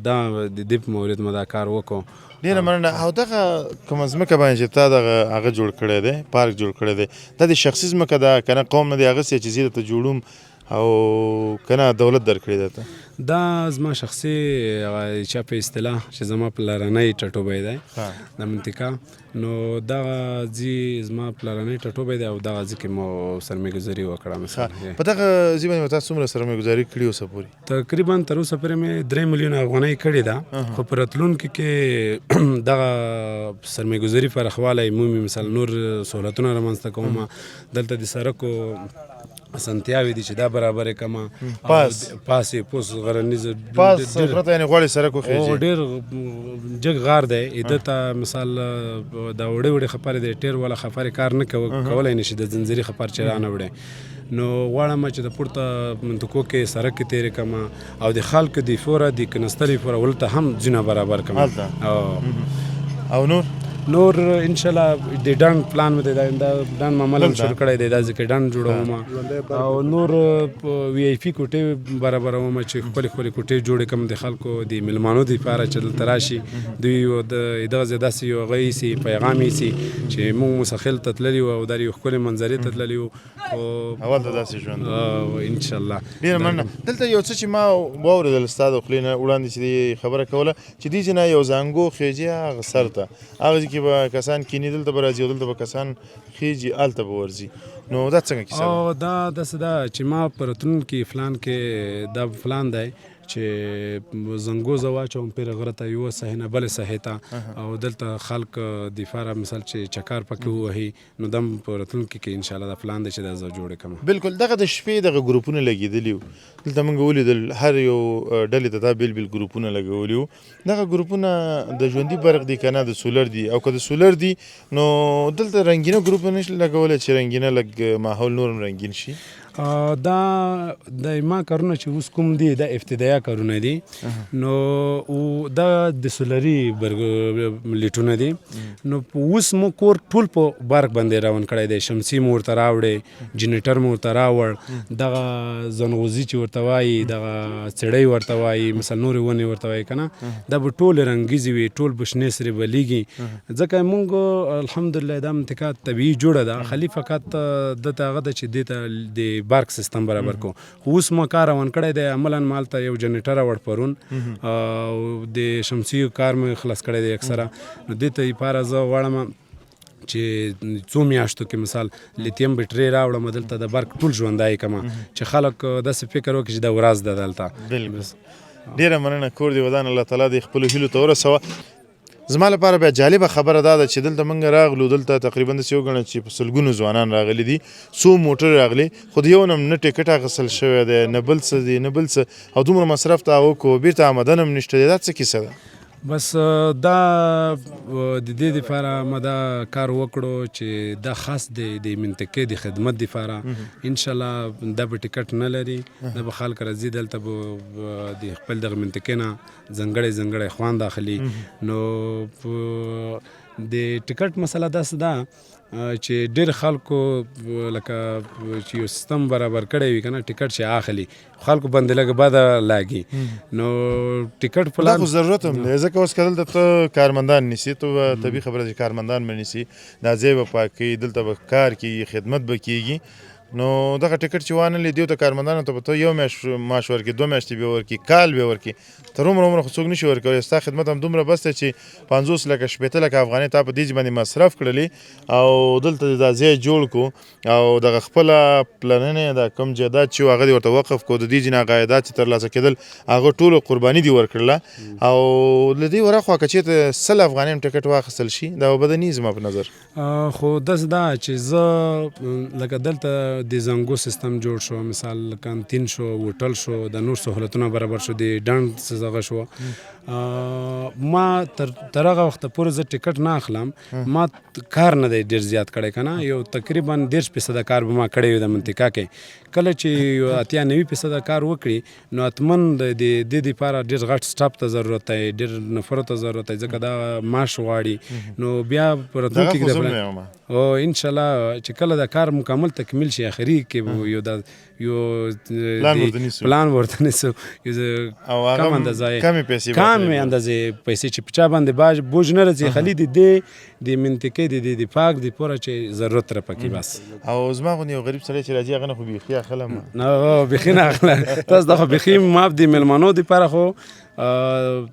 دا د دې په مورد ما دا کار وکړو. ډېره مننه. او دغه کومه ځمکه باندې چې تا دغه هغه جوړ کړی دی، پارک جوړ کړی دی، دا د شخصي ځمکه ده که نه قوم نه دی اخیستی چې زه درته جوړوم او که نه دولت درکړی ده ته؟ دا زما شخصي چا په اصطلاح چې زما پلرنی ټاټوبی دی د منطقه، نو دغه ځای زما پلرنی ټاټوبی دی او دغه ځای کې مو سرمایه ګذاري وکړه. مثلا په دغه ځای باندې تاسو څومره سرمایه ګذاري کړې اوسه پورې؟ تقریبا تر اوسه پورې مې 3 میلیونه افغانۍ کړې ده، خو په راتلونکي کې دغه سرمایه ګذاري پراخوالی مومي، مثلا نور سهولتونه رامنځته کوم، دلته د سړکو اسانتیاوې دي چې دا برابرې کما. پاس پاس یې پوس غرنیز پاس غره ته یعنې غواړي سړک وخېژي. ډېر جګ غار دی، ده ته مثال دا وړې وړې خپرې دی، ټیر والا خپرې کار نه کولی نه شي، د ځنځیري خپر چې رانه وړي. نو غواړم چې د پورته منطقو کې سړک کې تېرې کړم او د خلکو د فوره د کنستلې فوره ولته هم ځینه برابر کړم. او نور نور ان شاء الله د ډنډ پلان مې دی، دا ډنډ ما عملاً شروع کړی دی، دا ځکه ډنډ جوړوم او نور وي آی پي کوټې برابروم چې ښکلې ښکلې کوټې جوړې کړم د خلکو د میلمانو دپاره چې دلته راشي، دوی یو دغه ځای داسې یو هغه ایسي، پیغام ایسي چې موږ موسی خېل ته تللي وو او دا یو ښکلې منظرې ته تللي وو. اول ته داسې ژوند ان شاء الله. ډېره مننه. دلته یو څه چې ما واورېدل ستا د خولې نه وړاندې چې خبره کوله چې دې ځای نه یو زانګو خېژي هغه سر ته، هغه ځای کې به کسان کیني، دلته به راځي او دلته به کسان خېژي هلته به ورځي، نو دا څنګه کیسه ده؟ دا داسې ده چې ما په راتلونکي فلان کې دا فلان دی چې زنګو زه واچوم پیر غره ته یوه ساحې نه بلې ساحې ته، او دلته خلک د فاره مثال چې چکر پکې ووهي، نو دم په راتلونکي کې ان شاء الله دا پلان دی چې دا زه جوړ کړم. بالکل. دغه د شپې دغه ګروپونه لګېدلي وو، دلته موږ ولیدل هر یو ډلې ته دا بېل بېل ګروپونه لګولي وو. دغه ګروپونه د ژوندي برق دي که نه د سولر دي؟ او که د سولر دي نو دلته رنګینه ګروپونه نشي لګولی چې رنګینه لږ ماحول نور هم رنګین شي؟ دا د ما کارونه چې اوس کوم دي دا ابتدایه کارونه دي، نو دا د سولري لیټونه دي. نو اوس مو کور ټول په برق باندې روان کړی دی، شمسي مو ورته راوړې، جنریټر مو ورته راوړ، دغه زنغوزي چې ورته وایي، دغه څړۍ ورته وایي، مثلا نورې ونې ورته وایي که نه، دا به ټول رنګیزې وي، ټول به شنې سرې به لیږي. ځکه موږ الحمدلله دا منطقه طبیعي جوړه ده، خالي فقط دته هغه ده چې دې ته د برق سیستم برابر کو. خو اوس ما کار روان کړی دی، عملاً ما هلته یو جنریټر راوړ پرون، او د شمسي کار مې خلاص کړی دی اکثره. نو دې ته لپاره زه غواړم چې څو میاشتو کې مثال لیتیم بیټرۍ راوړم، دلته د برق ټول ژوندی کړم چې خلک داسې فکر وکړي چې دا ورځ ده دلته. بالکل. ډېره مننه، کور دې ودان، الله تعالی دې خپلو هیلو ته ورسوه. زما لپاره بیا جالبه خبره دا ده چې دلته موږ راغلو، دلته تقریبا داسې وګڼه چې په سلګونو ځوانان راغلي دي، څو موټر راغلي، خو د یو نه هم نه ټیکټ اخیستل شوی دی، نه بل څه دی، نه بل څه، او دومره مصرف ته هغه وکړو، بېرته آمدن هم نشته دی، دا څه کیسه ده؟ بس دا د دې لپاره ما دا کار وکړو چې دا خاص دی د منطقې د خدمت لپاره. ان شاء الله دا به ټیکټ نه لري، دا به خلک راځي دلته به د خپل دغه منطقې نه ځانګړی ځانګړی خوند اخلي. نو د ټیکټ مسله داسې ده چې ډېر خلکو لکه چې یو سیستم برابر کړی وي که نه، ټیکټ چې اخلي خلکو باندې لږ بده لاګي، نو ټیکټ پلان دا خو ضرورت هم دی، ځکه اوس که دلته ته کارمندان نیسي، ته به طبیعي خبره چې کارمندان به نیسي، دا ځای به پاکوي، دلته به کار کېږي، خدمت به کېږي، نو دغه ټیکټ چې وانه لې دیو ته کارمندانو ته به ته یو میاشت معاش ورکړې، 2 میاشتې به ورکړې، کال به ورکړې، تر عمره عمره خو څوک نشي ورکولی. ستا خدمت هم دومره بس دی چې 50 لکه 60 لکه افغانۍ تا په دې باندې مصرف کړلې او دلته دې دا ځای جوړ کړو او دغه خپله پلننې دا کوم جایداد چې و هغه دې ورته وقف کړو، د دې ځای نه هغه عایدات چې ترلاسه کېدل هغه ټولو قرباني دې ورکړله. او له دې ورخوا که چېرته 100 افغانۍ هم ټیکټ واخیستل شي دا به بده نه وي زما په نظر. خو داسې ده چې زه لکه دلته د زنګو سیستم جوړ شو، مثال کانتین شو، هوټل شو، د نور سهولتونه برابر شو، د ډنډ څه دغه شو، ما تر هغه وخته پورې زه ټیکټ نه اخلم، ما کار نه دی ډېر زیات کړی که نه، یو تقریبا 30% کار به ما کړی وي د منطقه کې. کله چې یو 80-90% کار وکړي نو حتما د دې لپاره ډېر غټ سټاف ته ضرورت دی، ډېر نفرو ته ضرورت دی، ځکه دا معاش غواړي. نو بیا په راتلونکي کې او ان شاء الله چې کله دا کار مکمل تکمیل شي، اخري کې به یو دا یو پلان ورته نیسو، او هغه کم اندازه کمې پیسې به کمې اخلي. اندازې پیسې چې په چا باندې بوج نه راځي، خالي د دې د منطقې د دې د پاک د پوره چې ضرورت را پکې بس. او زما غوندې یو غریب سړی چې راځي هغه نه خو بیخي اخلم. نه، بیخي نه اخلم. تاسو دا خو بیخي معاف دي مېلمنو دپاره، خو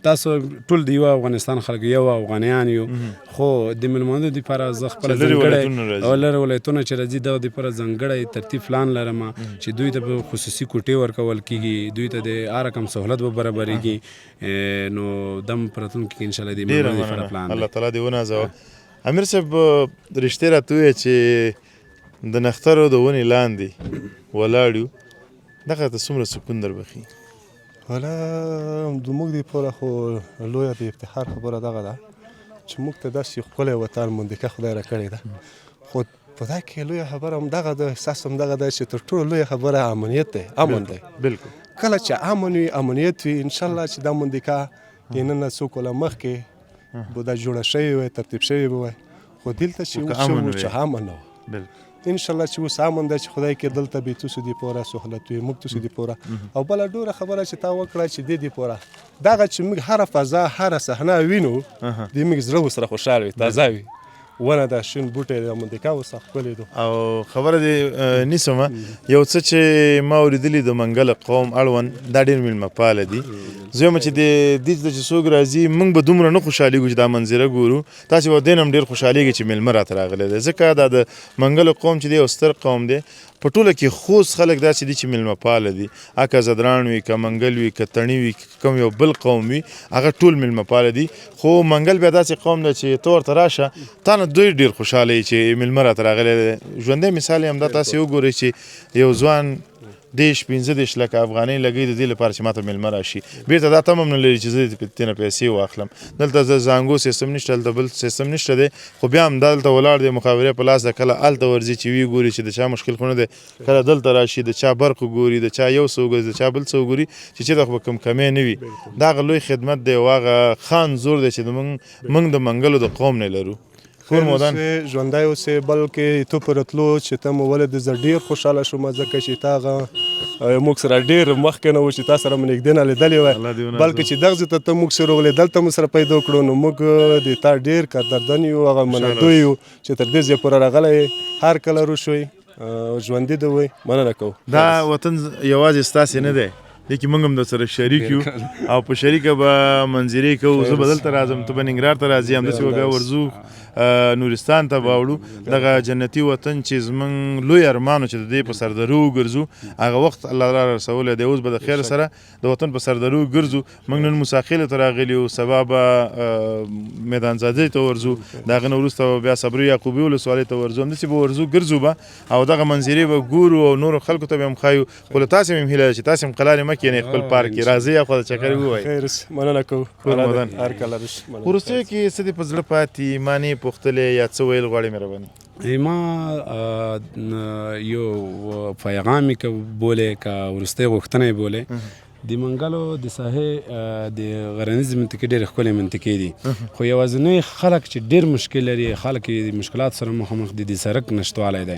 تاسو ټول د یو افغانستان خلک یو افغانیان یو، خو د مېلمنو دپاره زه خپله چې لرې ځانګړی ولایتونو راځي. او لرې ولایتونه چې راځي دغه دپاره ځانګړی ترتیب پلان لرم چې دوی ته به خصوصي کوټې ورکول کېږي، دوی ته د هر رقم سهولت به برابرېږي. نو دم په راتلونکي کې انشاءالله د ډېره مېلمنو دپاره مننه. پلان دی. الله تعالی دې ونازوه. امیر صاحب رښتیا راته ووایه چې د نښترو د ونې لاندې ولاړ یو، دغه ته څومره سکون در بخښي؟ ولا زموږ دپاره خو لویه د افتخار خبره دغه ده چې موږ ته داسې ښکلی وطن مندکه خدای راکړې ده، خو په دا کې لویه خبره هم دغه ده، احساس هم دغه ده چې تر ټولو لویه خبره امنیت دی، امن دی. بالکل کله چې امن وي، امنیت وي، انشاءالله چې دا مندکه د نن نه څو کاله مخکې به دا جوړه شوې وای، ترتیب شوې به وای، خو دلته چې اوس چې امن نه و، انشاءالله چې اوس امن ده، چې خدای کې دلته به تاسو دپاره سهولت وي، موږ تاسو دپاره. او بله ډوره خبره چې تا وکړه چې دې دپاره دغه چې موږ هره فضا هره صحنه وینو، د موږ زړه ورسره خوشحال وي، تازه وي، ونه ده، شین بوټی ده، مندکه اوس ښکلې ده. او خبره دې نیسم، یو څه چې ما اورېدلي د منګل قوم اړوند دا ډېر مېلمه پاله دي. زه وایم چې دې ته چې څوک راځي موږ به دومره نه خوشحالېږو چې دا منظره ګورو، تاسې به دې نه هم ډېر خوشحالېږئ چې مېلمه راته راغلی دی، ځکه دا د منګل قوم چې دی یو ستر قوم دی. په ټوله کې خوست خلک داسې دي چې مېلمه پاله دي، اکه ځدراڼ وي، که منګل وي، که تڼي وي، که کوم یو بل قوم وي، هغه ټول مېلمه پاله دي. خو منګل بیا داسې قوم دی چې ته ورته راشه تا نه دوی ډېر خوشحاله وي چې مېلمه راته راغلی دی. ژوندی مثال یې همدا تاسې وګورئ چې یو ځوان 30 35 لکه افغانۍ لګوي د دې لپاره چې ماته مېلمه راشي، بېرته دا تمه هم نه لري چې زه دې نه پیسې واخلم. دلته د زانګو سیستم نشته، دلته بل سیستم نشته دی، خو بیا هم دلته ولاړ دی، مخابره په لاس ده، کله هلته ورځي چې وی ګوري چې د چا مشکل خو نه دی، کله دلته راشي د چا برق وګوري، د چا یو څه وګوري، د چا بل څه وګوري چې چېرته خو به کوم کمی نه وي. دا هغه لوی خدمت دی او هغه خان زور دی چې موږ د منګلو د قوم نه لرو. کور مو ودان، ژوندی اوسې. بلکې ته په راتلو چې ته مو ولیدې زه ډېر خوشحاله شوم، ځکه چې تا هغه موږ سره ډېر مخکې نه و چې تا سره مو نږدې نه لیدلې وای، بلکې چې دغه ځای ته ته موږ سره راغلې، دلته مو سره پیدا کړو، نو موږ د تا ډېر قدردن یو، هغه منندوی یو چې تر دې ځایه پورې راغلی، هر کله راشئ، ژوندي دې وئ، مننه کوو. دا وطن یوازې ستاسې نه دی، دې کې موږ هم در سره شریک یو او په شریکه به منظرې کوو. زه به دلته راځم، ته به ننګرهار ته راځې، همداسې به بیا ورځو نورستان ته به اوړو. دغه جنتي وطن چې زموږ لوی ارمان و چې د دې په سردرو وګرځو، هغه وخت الله را رسولی دی. اوس به د خیر سره د وطن په سردرو ګرځو. موږ نن موسی خېلو ته راغلي یو، سبا به میدان ځاځي ته ورځو، د هغه نه وروسته به بیا صبري یعقوبي ولسوالۍ ته ورځو، همداسې به ورځو ګرځو به او دغه منظرې به ګورو او نورو خلکو ته به هم ښایو. خو له تاسې مې هم هیله ده چې تاسې هم قلارې مه کښېنئ خپل پارک کې، راځئ او خو د چکر ووایئ. خیر اوسې، مننه کوو. کور مو ودان. هر کله راشئ، مننه. وروستیو کې څه دې په زړه پاتې، ما نه یې پوښتلی یا څه ویل غواړې مهرباني؟ ما یو پیغام یې که بولې که وروستۍ غوښتنه یې بولې، د منګلو د ساحې د غرنیزې منطقې ډېرې ښکلې منطقې دي، خو یوازینی خلک چې ډېر مشکل لري، خلک یې د مشکلاتو سره مخامخ دي، د سړک نشتوالی دی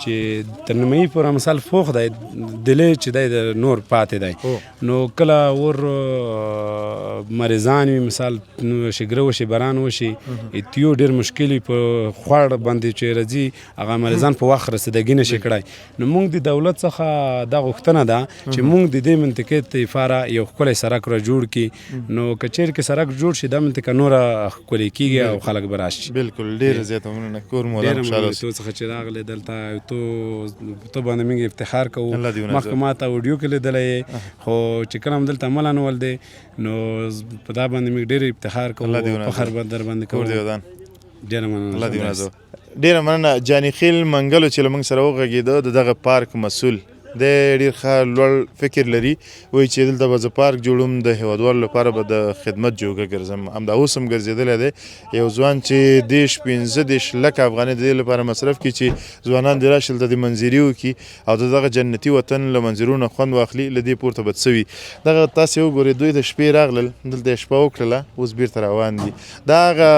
چې تر نیمایي پورې مثال پوخ دی، دلې چې دی د نور پاتې دی، نو کله ور مریضان وي، مثال شګره وشي، باران وشي، تیو ډېر مشکل وي، په خوړ باندې چې راځي هغه مریضان په وخت رسیدګي نشي کړای. نو موږ د دولت څخه دا غوښتنه ده چې موږ د دې منطقې لپاره یو ښکلی سړک را جوړ کړي، نو که چېرې کې سړک جوړ شي دا منطقه نوره ښکلې کېږي او خلک به راشي. بالکل، ډېره زیاته مننه، کور مو ودان، ډېره خوشحاله مننه اوسئ. تو څخه چې راغلې دلته، تو باندې موږ افتخار کوو. الله دې ونازوي. مخکې ما ته ویډیو کې لیدلی یې، خو چې کله هم دلته عملاً ولدې نو په دا باندې موږ ډېر افتخار کوو، الله دې ونازوي. فخر به در باندې کوو. کور دې ودان. ډېره مننه. الله دې ونازوي. ډېره مننه جاني خیل منګلو چې له موږ سره وغږېده، د دغه پارک مسؤل دی، ډېر ښه لوړ فکر لري، وایي چې دلته به زه پارک جوړوم، د هېوادوالو لپاره به د خدمت جوګه ګرځم. همدا اوس هم ګرځېدلی دی. یو ځوان چې 30 35 لکه افغانۍ د دې لپاره مصرف کړي چې ځوانان دې راشي دلته دې منظرې وکړي او د دغه جنتي وطن له منظرو نه خوند واخلي، له دې پورته به څه وي. دغه تاسې وګورئ، دوی د شپې راغلل، دلته یې شپه وکړله، اوس بېرته روان دي. دا هغه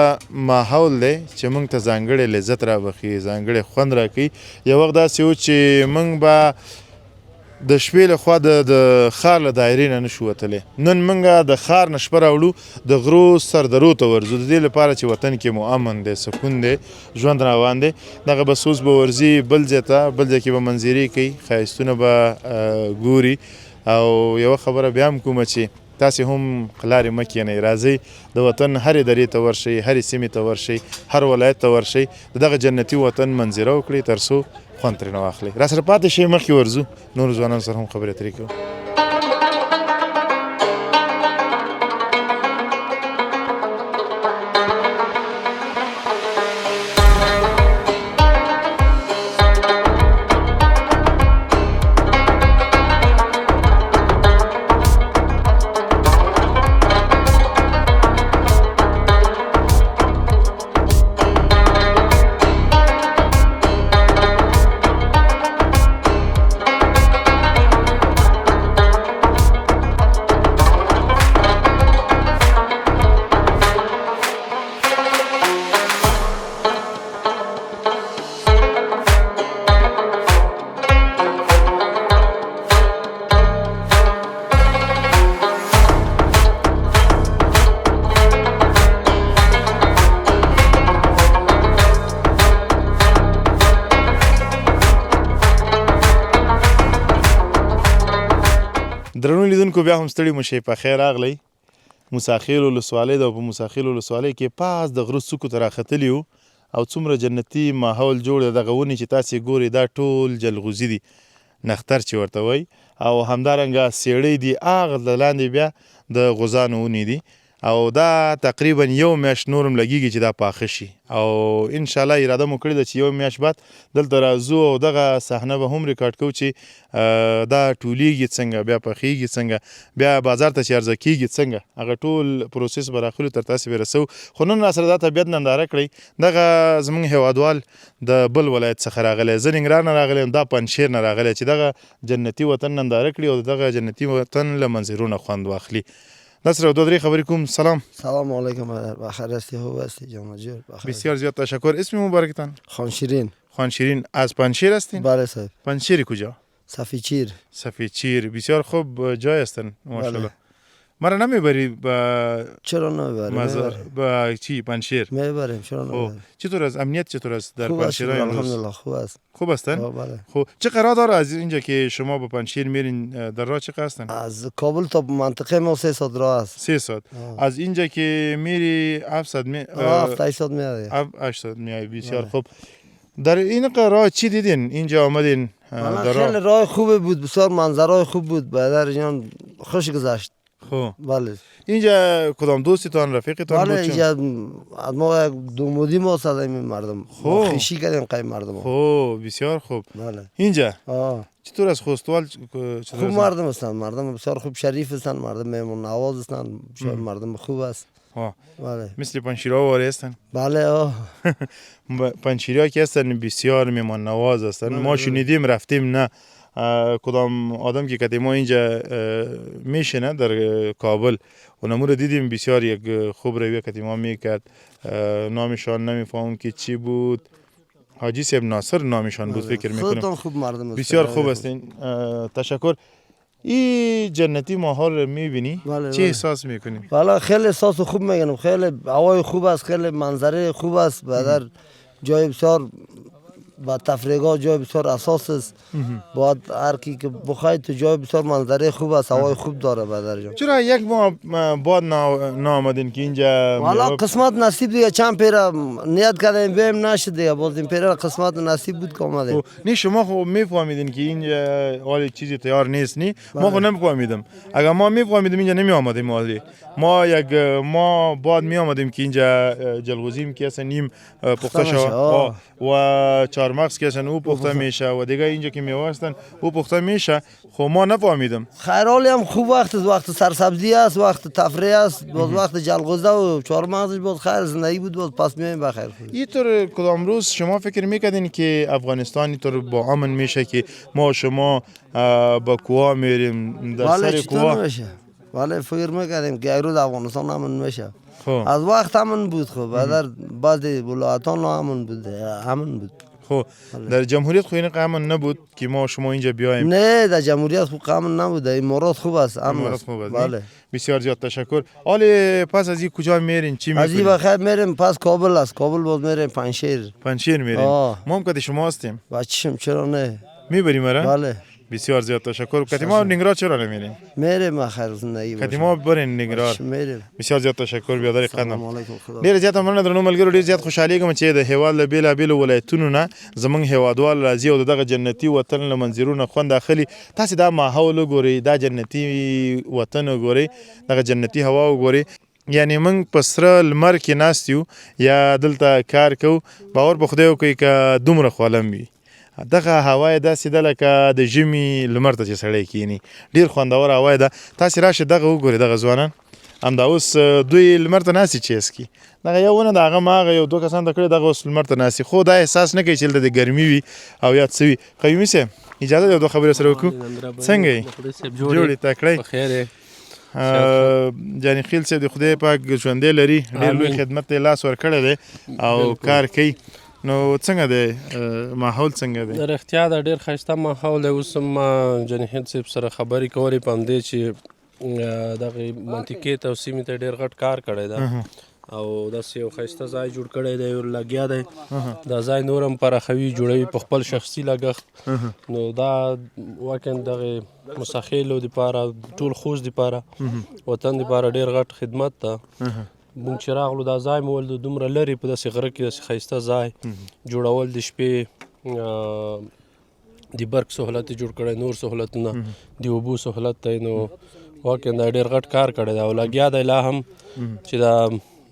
ماحول دی چې موږ ته ځانګړی لذت رابخښي، ځانګړی خوند راکوي. یو وخت داسې و چې موږ به د شپې له خوا د ښار له دایرې نه نشو وتلی. نن موږ د ښار نه شپه راوړو، د غرو سردرو ته ورځو، د دې لپاره چې وطن کې مو امن دی، سکون دی، ژوند روان دی. دغه بس اوس به ورځي بل ځای ته، بل ځای کې به منظرې کوي، ښایستونه به ګوري. او یوه خبره بیا هم کومه چې تاسې هم قلارې مه کښېنئ، راځئ د وطن هرې درې ته ورشئ، هرې سیمې ته ورشئ، هر ولایت ته ورشئ، د دغه جنتي وطن منظره وکړئ تر څو خوند ترېنه واخلئ. را سره پاتې شئ، مخکې ورځو، نورو ځوانانو سره هم خبرې اترې کوو. درنو لیدونکو بیا هم ستړي مه شئ، په خیر راغلئ. موسی خیل ولسوالۍ ده او په موسی خیل ولسوالۍ کې پاس د غره څوکو ته راختلي یو او څومره جنتي ماحول جوړ دی. دغه ونې چې تاسې ګورئ دا ټول جلغوزي دي، نختر چې ورته وایي، او همدارنګه څېړۍ دي، هغه د لاندې بیا د غوزانو ونې دي. او دا تقریبا یو میاشت نور هم لګیږي چې دا پاخه شي او ان شاء الله اراده مو کړې ده چې یو میاشت بعد دلته راځو او دغه صحنه به هم ریکارډ کوو چې دا ټولیږي څنګه، بیا پخیږي څنګه، بیا بازار ته چې عرضه کیږي څنګه، هغه ټول پروسس به راخلو تر تاسې به رسوو. خو نن راسره دا طبیعت ننداره کړئ. دغه زمونږ هیوادوال د بل ولایت څخه راغلی، زه ننګرهار نه راغلی یم، دا پنجشیر نه راغلی چې دغه جنتي وطن ننداره کړي او دغه جنتي وطن له منظرو نه خوند واخلي. دا سره دوه درې خبرې کوم. سلام. سلام علیکم برادر، بخیر هستی؟ خوب هستی جان جور؟ بخیر. بسیار زیاد تشکر. اسم مبارکتان؟ خان شیرین. خان شیرین، از پنجشیر هستین؟ بله صاحب. پنجشیر کجا؟ سفیچیر. سفیچیر، بسیار خوب جای هستن ماشاءالله. مرا نمیبری به چرا نمیبری؟ مزار به چی پنجشیر؟ میبریم، چرا نمیبریم؟ چطور است امنیت، چطور است در خوب است پنجشیر امروز؟ الحمدلله خوب است. خوب هستن؟ بله. خب چه راه داره از اینجا که شما به پنجشیر میرین؟ در راه چه هستن؟ از کابل تا منطقه ما 3 ساعت راه است. 3 ساعت. از اینجا که میری 7 ساعت می 7 8 ساعت میای. 8 ساعت میای. بسیار خوب. در این راه چی دیدین؟ اینجا آمدین در راه؟ خیلی راه خوب بود، بسیار منظرهای خوب بود برادر جان، خوش گذشت. خب بله. اینجا کدام دوستتان، رفیقتان بود؟ بله اینجا ما دومودی ما سادیم مردم. خوب خیشی کردیم قیم مردم. خوب بسیار خوب. بله. اینجا چطور از خوستوال؟ خوب مردم هستند، مردم بسیار خوب شریف هستند، مردم مهمان نواز هستند، بسیار مردم خوب است. بله. مثل پنجشیرها واری هستند؟ بله. پنجشیرها که هستند بسیار مهمان نواز هستند. ما شنیدیم رفتیم نه کدام آدم که کتی ما اینجا میشینه در کابل اونمو رو دیدیم، بسیار یک خوب رویه کتی ما میکرد. نامشان نمیفهمم که چی بود، حاجی صاحب ناصر نامشان بود فکر میکنم. خودتان خوب مردم هستین، بسیار خوب هستین. تشکر. این جنتی ماحول رو میبینی؟ بله. چه احساس میکنی؟ بله خیلی احساس خوب میگنم، خیلی هوای خوب است، خیلی منظره خوب است، برادر جای بسیار با تفریحگاه جای بسیار اساس است. باید هر کی که بخواید تو جای بسیار منظره خوب است، هوای خوب داره برادر جان. چرا یک ماه بعد نامدین که اینجا؟ والا قسمت نصیب دیگه، چند پیره نیت کردیم بیم نشد دیگه، باز این پیره قسمت نصیب بود که آمدیم. نه شما خب میفهمیدین که اینجا حال چیزی تیار نیست؟ نی ما خب نمیفهمیدم. اگر ما میفهمیدیم اینجا نمی آمدیم. حالی ما یک ما بعد می آمدیم که اینجا جلغوزیم که اصلا نیم پخته شد و چهارمغز که اصلا او پخته میشه و دیگه اینجا که میوه هستن او پخته میشه. خب ما نفهمیدم. خیرالی هم خوب وقت است، وقت سرسبزی است، وقت تفریح است، باز وقت جلغوزه و چهارمغزش باز خیر زندگی بود، باز پس میایم بخیر. اینطور کدام روز شما فکر میکردین که افغانستان اینطور با امن میشه که ما شما با کوه میریم در سر کوه؟ بله فکر میکردیم که یک روز افغانستان امن میشه. از وقت امن بود. خب در بعضی ولایتان امن بود، امن بود. خب در جمهوریت خو این امن نبود که ما شما اینجا بیایم؟ نه در جمهوریت خو امن نبود، در امارات خوب است، امن است. بله. بسیار زیاد تشکر. حالا پس از این کجا میرین؟ چی میکنین؟ از این بخیر میریم پس کابل است، کابل باز میریم پنجشیر. پنجشیر میریم. ما هم که شما هستیم. بچشم چرا نه؟ میبریم مرا؟ بله. بسیار زیاد تشکر. کتی ما ننگرهار چرا نمیریم؟ میریم خیر زندگی کتی ما برین ننګرهار. میریم. بسیار زیات تشکر بیادر قندم. ډیر زیات مننه درنو ملګرو، ډیر زیات خوشحالېږم چې د هیواد له بېلابېلو ولایتونو نه زمونږ هیوادوال راځي او د دغه جنتي وطن له منظرونو خوند اخلي. تاسې دا ماحول وګورئ، دا جنتي وطن وګورئ، دغه جنتي هوا وګورئ. یعنی موږ په سره لمر کې ناست یو یا دلته کار کوو، باور په خدای وکړئ که دومره خولم وي. دغه هوا یې داسې ده لکه د ژمي لمر ته چې سړی کښېني، ډېر خوندوره هوا یې ده. تاسې راشئ دغه وګورئ، دغه ځوانان همدا اوس دوی لمر ته ناست دي چې اسکي دغه یو ونه د هغه ما هغه یو دوه کسان ته کړې، دغه اوس لمر ته ناست دي، خو دا احساس نه کوي چې دلته د ګرمي وي او یا څه وي. قیومي صاحب اجازه یو دوه خبرې سره وکړو؟ څنګه یې؟ جوړې تکړه یې؟ جاني خیل صاحب د خدای پاک ژوندی لري، ډېر لوی خدمت ته لاس ورکړی دی او کار کوي. نو څنګه دی ماحول، څنګه دی؟ رښتیا دا ډېر ښایسته ماحول دی. اوس هم ما جاني خیل صاحب سره خبرې کولې په همدې چې دغې منطقې ته او سیمې ته ډېر غټ کار کړی ده. او داسې یو ښایسته ځای جوړ کړی دی، لګیا دی دا ځای نور هم پراخوي، جوړوي په خپل شخصي لګښت. نو دا واقعا دغه موسی دپاره، ټول خوست دپاره، وطن دپاره ډېر غټ خدمت ده. مونږ چې راغلو دا ځای مو ولید، دومره لرې په داسې غره کې داسې ښایسته ځای جوړول، د شپې د برق سهولت یې جوړ کړی، نور سهولتونه، د اوبو سهولت دی. نو واقعا دا ډېر غټ کار کړی دی او لګیا دی لا هم چې دا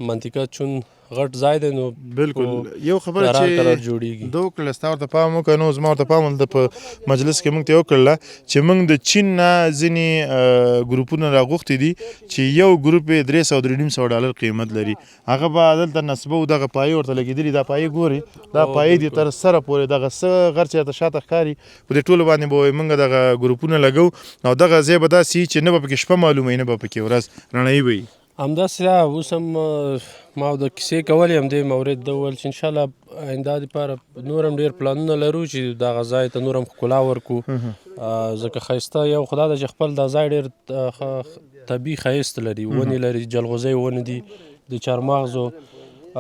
منطقه چون غټ ځای دی، نو بالکل یو خبره قرار قرار چې جوړیږي. ده وکړله، ستا ورته پام وکړه، نو زما ورته پام دلته په مجلس کې موږ ته وکړله چې موږ د چین نه ځینې ګروپونه راغوښتي دي چې یو ګروپ یې 300 350 ډالر قیمت لري. هغه به دلته نصبو، دغه پایې ورته لګېدلي، دا پایې ګوري، دا پایې دي تر سره پورې دغه څه غر چې راته شاته ښکاري په دې ټولو باندې به موږ دغه ګروپونه لګوو، او دغه ځای به داسې وي چې نه به پکې شپه معلومه وي نه به پکې ورځ، رڼایي به وي. همداسې ده. اوس هم ما د کیسې کولې همدې مورد ده وویل چې انشاءالله آینده دپاره نور هم ډېر پلانونه لرو چې دغه ځای ته نور هم ښکلا ورکړو، ځکه ښایسته یو خو دا ده چې خپل دا ځای ډېر طبیعي ښایست لري، ونې لري، جلغوزۍ ونې دي، د چارمغزو،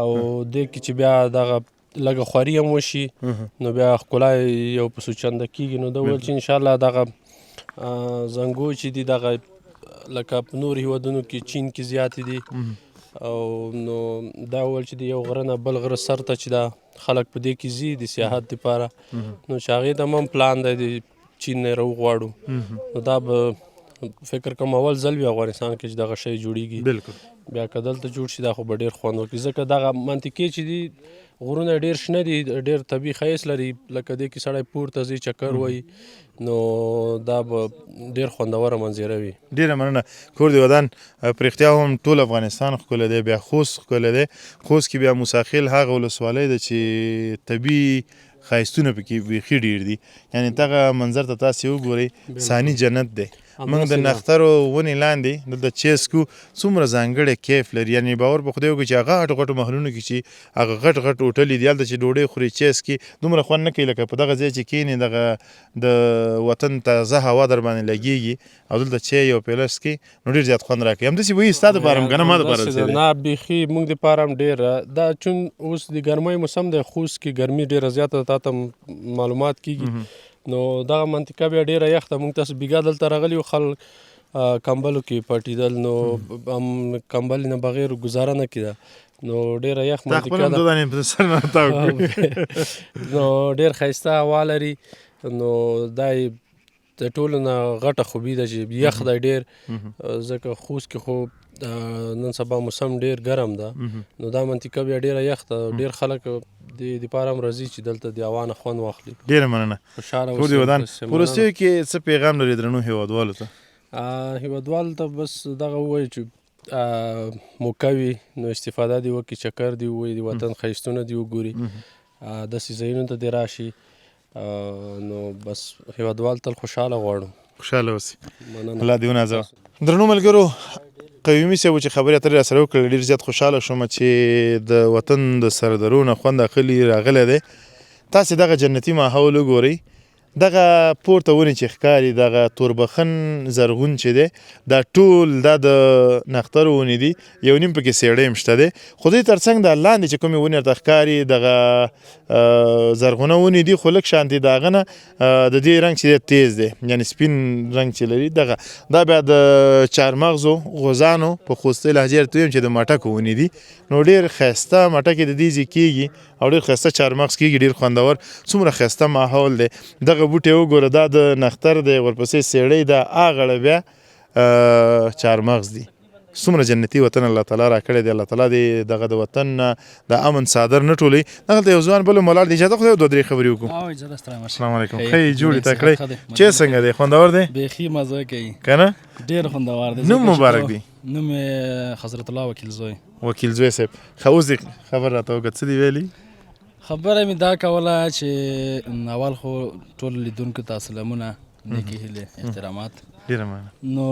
او دې کې چې بیا دغه لږه خواري هم وشي نو بیا ښکلا یو په څو چنده کېږي. نو ده وویل چې انشاءالله دغه زنګو چې دي دغه لکه په نور هیوادونو کې چین کې زیاتې دي، او نو دا وویل چې د یو غره نه بل غره سر ته چې دا خلک په دې کې ځي د سیاحت دپاره، نو چې هغې ته هم پلان دی د چین نه یې راوغواړو. نو دا به فکر کوم اول ځل وي افغانستان کې چې دغه شی جوړیږي. بالکل بیا که دلته جوړ شي دا خو به ډېر خوند وکړي، ځکه دغه منطقې چې دي غرونه ډېر شنه دي، ډېر طبیعي ښایست لري، لکه دې کې سړی پورته ځي چکر وهي، نو دا به ډېر خوندوره منظره وي. ډېره مننه، کور دې ودان. په رښتیا هم ټول افغانستان ښکلی دی، بیا خوست ښکلی دی. خوست کې بیا موسی خیل هغه ولسوالۍ ده چې طبیعي ښایستونه پکې بیخي ډېر دي، یعنې دغه منظر ته تاسې وګورئ، ثاني جنت دی. موږ د نښترو ونې لاندې دلته چای څکو، څومره ځانګړی کیف لري، یعنې باور په خدای وکړئ چې هغه غټو غټو محلونو کې چې هغه غټ غټ هوټلې دي، هلته چې ډوډۍ خوري چای څکي دومره خوند نه کوي لکه په دغه ځای چې کښېنې، دغه د وطن تازه هوا در باندې لګېږي او دلته چای یو پیاله څکې نو ډېر زیات خوند راکوي. همداسې به وي ستا دپاره هم که نه ما دپاره همداسې ده. نه بیخي موږ دپاره هم ډېره دا چون اوس د ګرمۍ موسم دی، خوست کې ګرمي ډېره زیاته ده، تا ته معلومات کېږي، نو دغه منطقه بیا ډېره یخ ده. موږ تاسو بیګا دلته راغلي یو، خلک کمبلو کې پټېدل، نو هم کمبلې نه بغیر ګزاره نه کېده، نو ډېره یخ تا خپل منطقه هم ده. دوه دانې په سر نه تاو کړې. نو ډېر ښایسته هوا لري، نو دا یې د ټولو نه غټه خوبي ده چې یخ دی ډېر، ځکه خوست کې خو نن سبا موسم ډېر ګرم ده، نو دا منطقه بیا ډېره یخ ده، ډېر خلک د دپاره هم راځي چې دلته د هوا نه خوند واخلي. ډېره مننه، خوشحاله کور دې اوسئ. ودان. په وروستیو کې څه پیغام لرې درنو هیوادوالو ته؟ هیوادوالو ته بس دغه ووایو چې موقع وي نو استفاده دې وکړي، چکر دې ووهي، د وطن ښایستونه دې وګوري، داسې ځایونو ته دې راشي، نو بس هیوادوال تل خوشحاله غواړو. خوشحاله اوسئ، مننه. الله دې ونازوه. درنو ملګرو، قیومي صاحب چې خبرې اترې راسره وکړې، ډېر زیات خوشحاله شوم چې د وطن د سردرو نه خوند اخلي راغلی دی. تاسې دغه جنتي ماحول وګورئ، دغه پورته ونې چې ښکاري، دغه توربخن زرغون چې دی، دا ټول دا د نښترو ونې دي، یو نیم پکې څېړۍ هم شته دی، خو دې ترڅنګ دا لاندې چې کومې ونې ورته ښکاري دغه زرغونه ونې دي، خو لږ شانتې د هغه نه د دې رنګ چې دی تیز دی، یعنې سپین رنګ چې لري دغه، دا بیا د چارمغزو غوزانو په خوستۍ لهجې ورته ویم چې د مټکو ونې دي، نو ډېر ښایسته مټکې د دې ځای کېږي او ډېر ښایسته چارمغز کېږي، ډېر خوندور. څومره ښایسته ماحول دی. دغه بوټی وګوره، دا د نښتر دی، ورپسې څېړۍ ده، هغه بیا چارمغز دي. څومره جنتي وطن الله تعالی راکړی دی. الله تعالی دې دغه د وطن نه د امن څادر نه ټولوي. دغلته یو ځوان بل هم ولاړ دی، اجازه خدای دوه درې خبرې وکړو. اجازه ستړی مه شې. السلام علیکم. ښه ښه یې جوړ یې تکړه یې؟ ښه دی. چې څنګه دی؟ خوندور دی؟ بیخي مزه کوي. که نه؟ ډېر خوندور دی. نوم مبارک دی. نوم یې حضرت الله وکیل زوی. وکیل زوی صاحب، ښه اوس دې خبر راته وکړه، څه دې ویلي؟ خبره مې دا کوله چې اول خو ټولو لیدونکو ته سلامونه، نیکې هیلې، احترامات. ډېره مننه. نو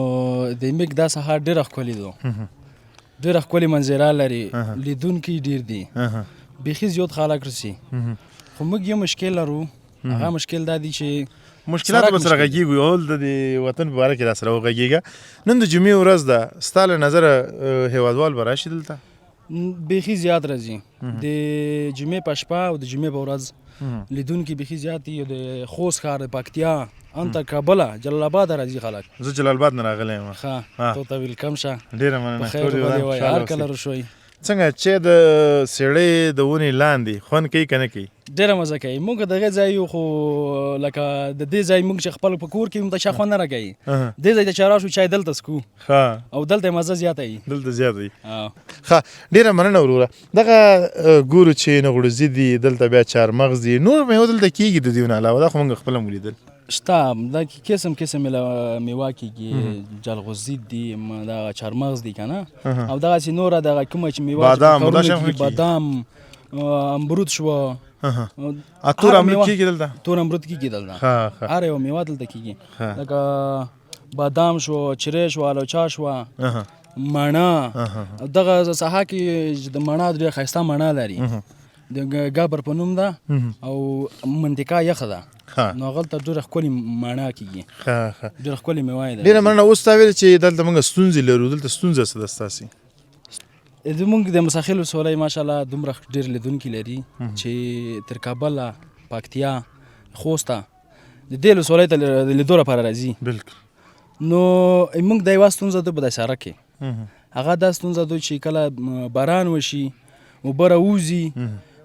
د میک دا سهار ډېره ښکلې ده، ډېره ښکلې منظره لري، لیدونکي ډېر دي، بیخي زیات خلک رسي. خو موږ یو مشکل لرو، هغه مشکل دا دی چې مشکلات به سره غږېږو، اول د دې وطن په باره کې را سره وغږېږه. نن د جمعې ورځ ده، ستا له نظره هیوادوال به راشي دلته؟ بیخي زیات راځي د جمعې په شپه او د جمعې په ورځ لیدونکي بیخي زیات دي. د خوست ښار، د پکتیا، ان تر کابله، جلال آباد راځي خلک. زه جلال آباد نه راغلی یم. ښه، تو ته ویلکم شه. ډیره مننه. په خیر وبلې وای، هر کله راشئ. څنګه چې د څېړۍ د ونې لاندې خوند کوي که نه کوي؟ ډېره مزه کوي. موږ دغه ځای یو، خو لکه د دې ځای موږ چې خپل په کور کې موږ ته چا خوند نه راکوي. دې ځای ته چې راشو چای دلته څکو او دلته مزه زیاته وي. دلته زیاته وي. ښه، ډېره مننه وروره. دغه ګورو چې نغړوزي دي، دلته بیا چارمغز دي، نور مېوه دلته کېږي د دې نه علاوه؟ دا خو موږ خپله هم ولیدل. شته، دا قسم قسم میوه کېږي، جلغوزي دي، دغه چارمغز دي که نه، او دغسې نوره دغه کومه چې میوه بادام، دا شی هم بادام، امرود شو. تور امرود کېږي دلته؟ تور امرود کېږي دلته. هر یوه میوه دلته کېږي، لکه بادام شو، چرې شو، الوچا شو، مڼه. دغه ساحه کې د مڼه ډېره ښایسته مڼه لري، د ګبر په نوم ده، او منطقه یخه ده، نو هغلته ډېره ښکلې مڼه کېږي، ډېره ښکلې مېوه یې ده. ډېره مننه. اوس تا ویل چې دلته موږ ستونزې لرو، دلته ستونزه څه ده ستاسې؟ زموږ د موسی خېل ولسوالۍ ماشاءالله دومره ډېر لیدونکي لري چې تر کابله، پکتیا، خوسته د دې ولسوالۍ ته د لیدو لپاره راځي. بالکل. نو موږ دا یوه ستونزه ده په دې سړک کې، هغه دا ستونزه ده چې کله باران وشي، اوبه راوځي،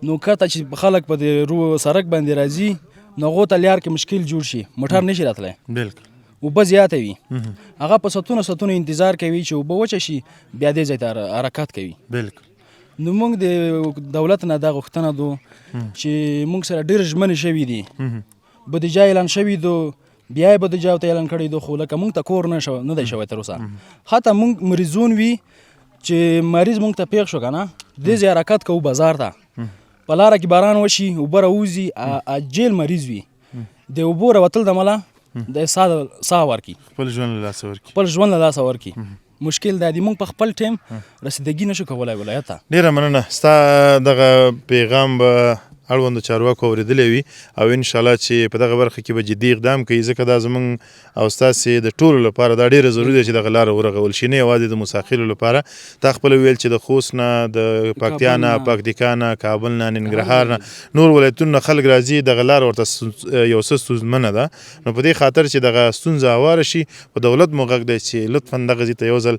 نو کته چې خلک په دې سړک باندې راځي، نو هغو ته لار کې مشکل جوړ شي، موټر نشي راتلی. بالکل. اوبه زیاته وي، هغه په ساعتونو ساعتونو انتظار کوي چې اوبه وچه شي، بیا دې ځای ته حرکت کوي. بالکل. نو موږ د دولت نه دا غوښتنه دو چې موږ سره ډېر ژمنې شوي دي، بودیجه اعلان شوي دو، بیا یې بودیجه ورته اعلان کړې دو، خو لکه موږ ته کور نه دی شوی تر اوسه. حتی موږ مریضون وي چې مریض موږ ته پېښ شو که نه، دې ځای حرکت کوو بازار ته، په لاره کې باران وشي، اوبه راوځي، جیل مریض وي، د اوبو راوتل د مله د ساه ورکي، خپل ژوند له لاسه ورکي، خپل ژوند له لاسه ورکي. مشکل دا دی موږ په خپل ټیم رسیدګي نشو کولای ولایت ته. ډېره مننه. ستا دغه پیغام به اړوندو چارواکو اورېدلی وي او انشاءالله چې په دغه برخه کې به جدي اقدام کوي، ځکه دا زمونږ او ستاسې د ټولو لپاره دا ډېره ضروري ده چې دغه لاره ورغول شي، نه یوازې د موسی لپاره. تا خپله وویل چې د خوست نه، د پکتیا نه، پکتیکا نه، کابل نه، ننګرهار نه، نور ولایتونو نه خلک راځي، دغه لاره ورته یو څه ستونزمنه ده. نو په دې خاطر چې دغه ستونزه هواره شي، په دولت مو غږ دی چې لطفا دغه ځای ته یو ځل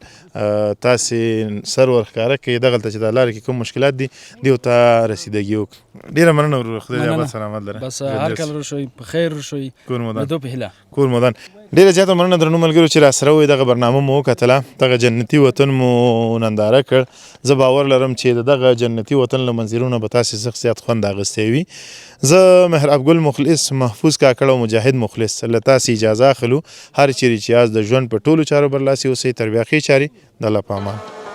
تاسې سر ورښکاره کړئ، دغلته چې دا لاره کې کوم مشکلات دي دې ته رسیدګي وکړي. ډېره مننه وروره، خدای دې اباد سلامت لره. بس هر کله راشئ، په خیر راشئ، کور مو ودان. لیدو په هیله. کور مو ودان. ډېره زیاته مننه درنو ملګرو چې راسره وئ، دغه برنامه مو وکتله، دغه جنتي وطن مو ننداره کړ. زه باور لرم چې د دغه جنتي وطن له منظرونو به تاسې زښت زیات خوند اخیستی وي. زه محراب ګل مخلص، محفوظ کاکړ او مجاهد مخلص له تاسې اجازه اخلو. هر چیرې چې یاست د ژوند په ټولو چارو برلاسي اوسئ. تر بیا ښې چارې، د الله په امان.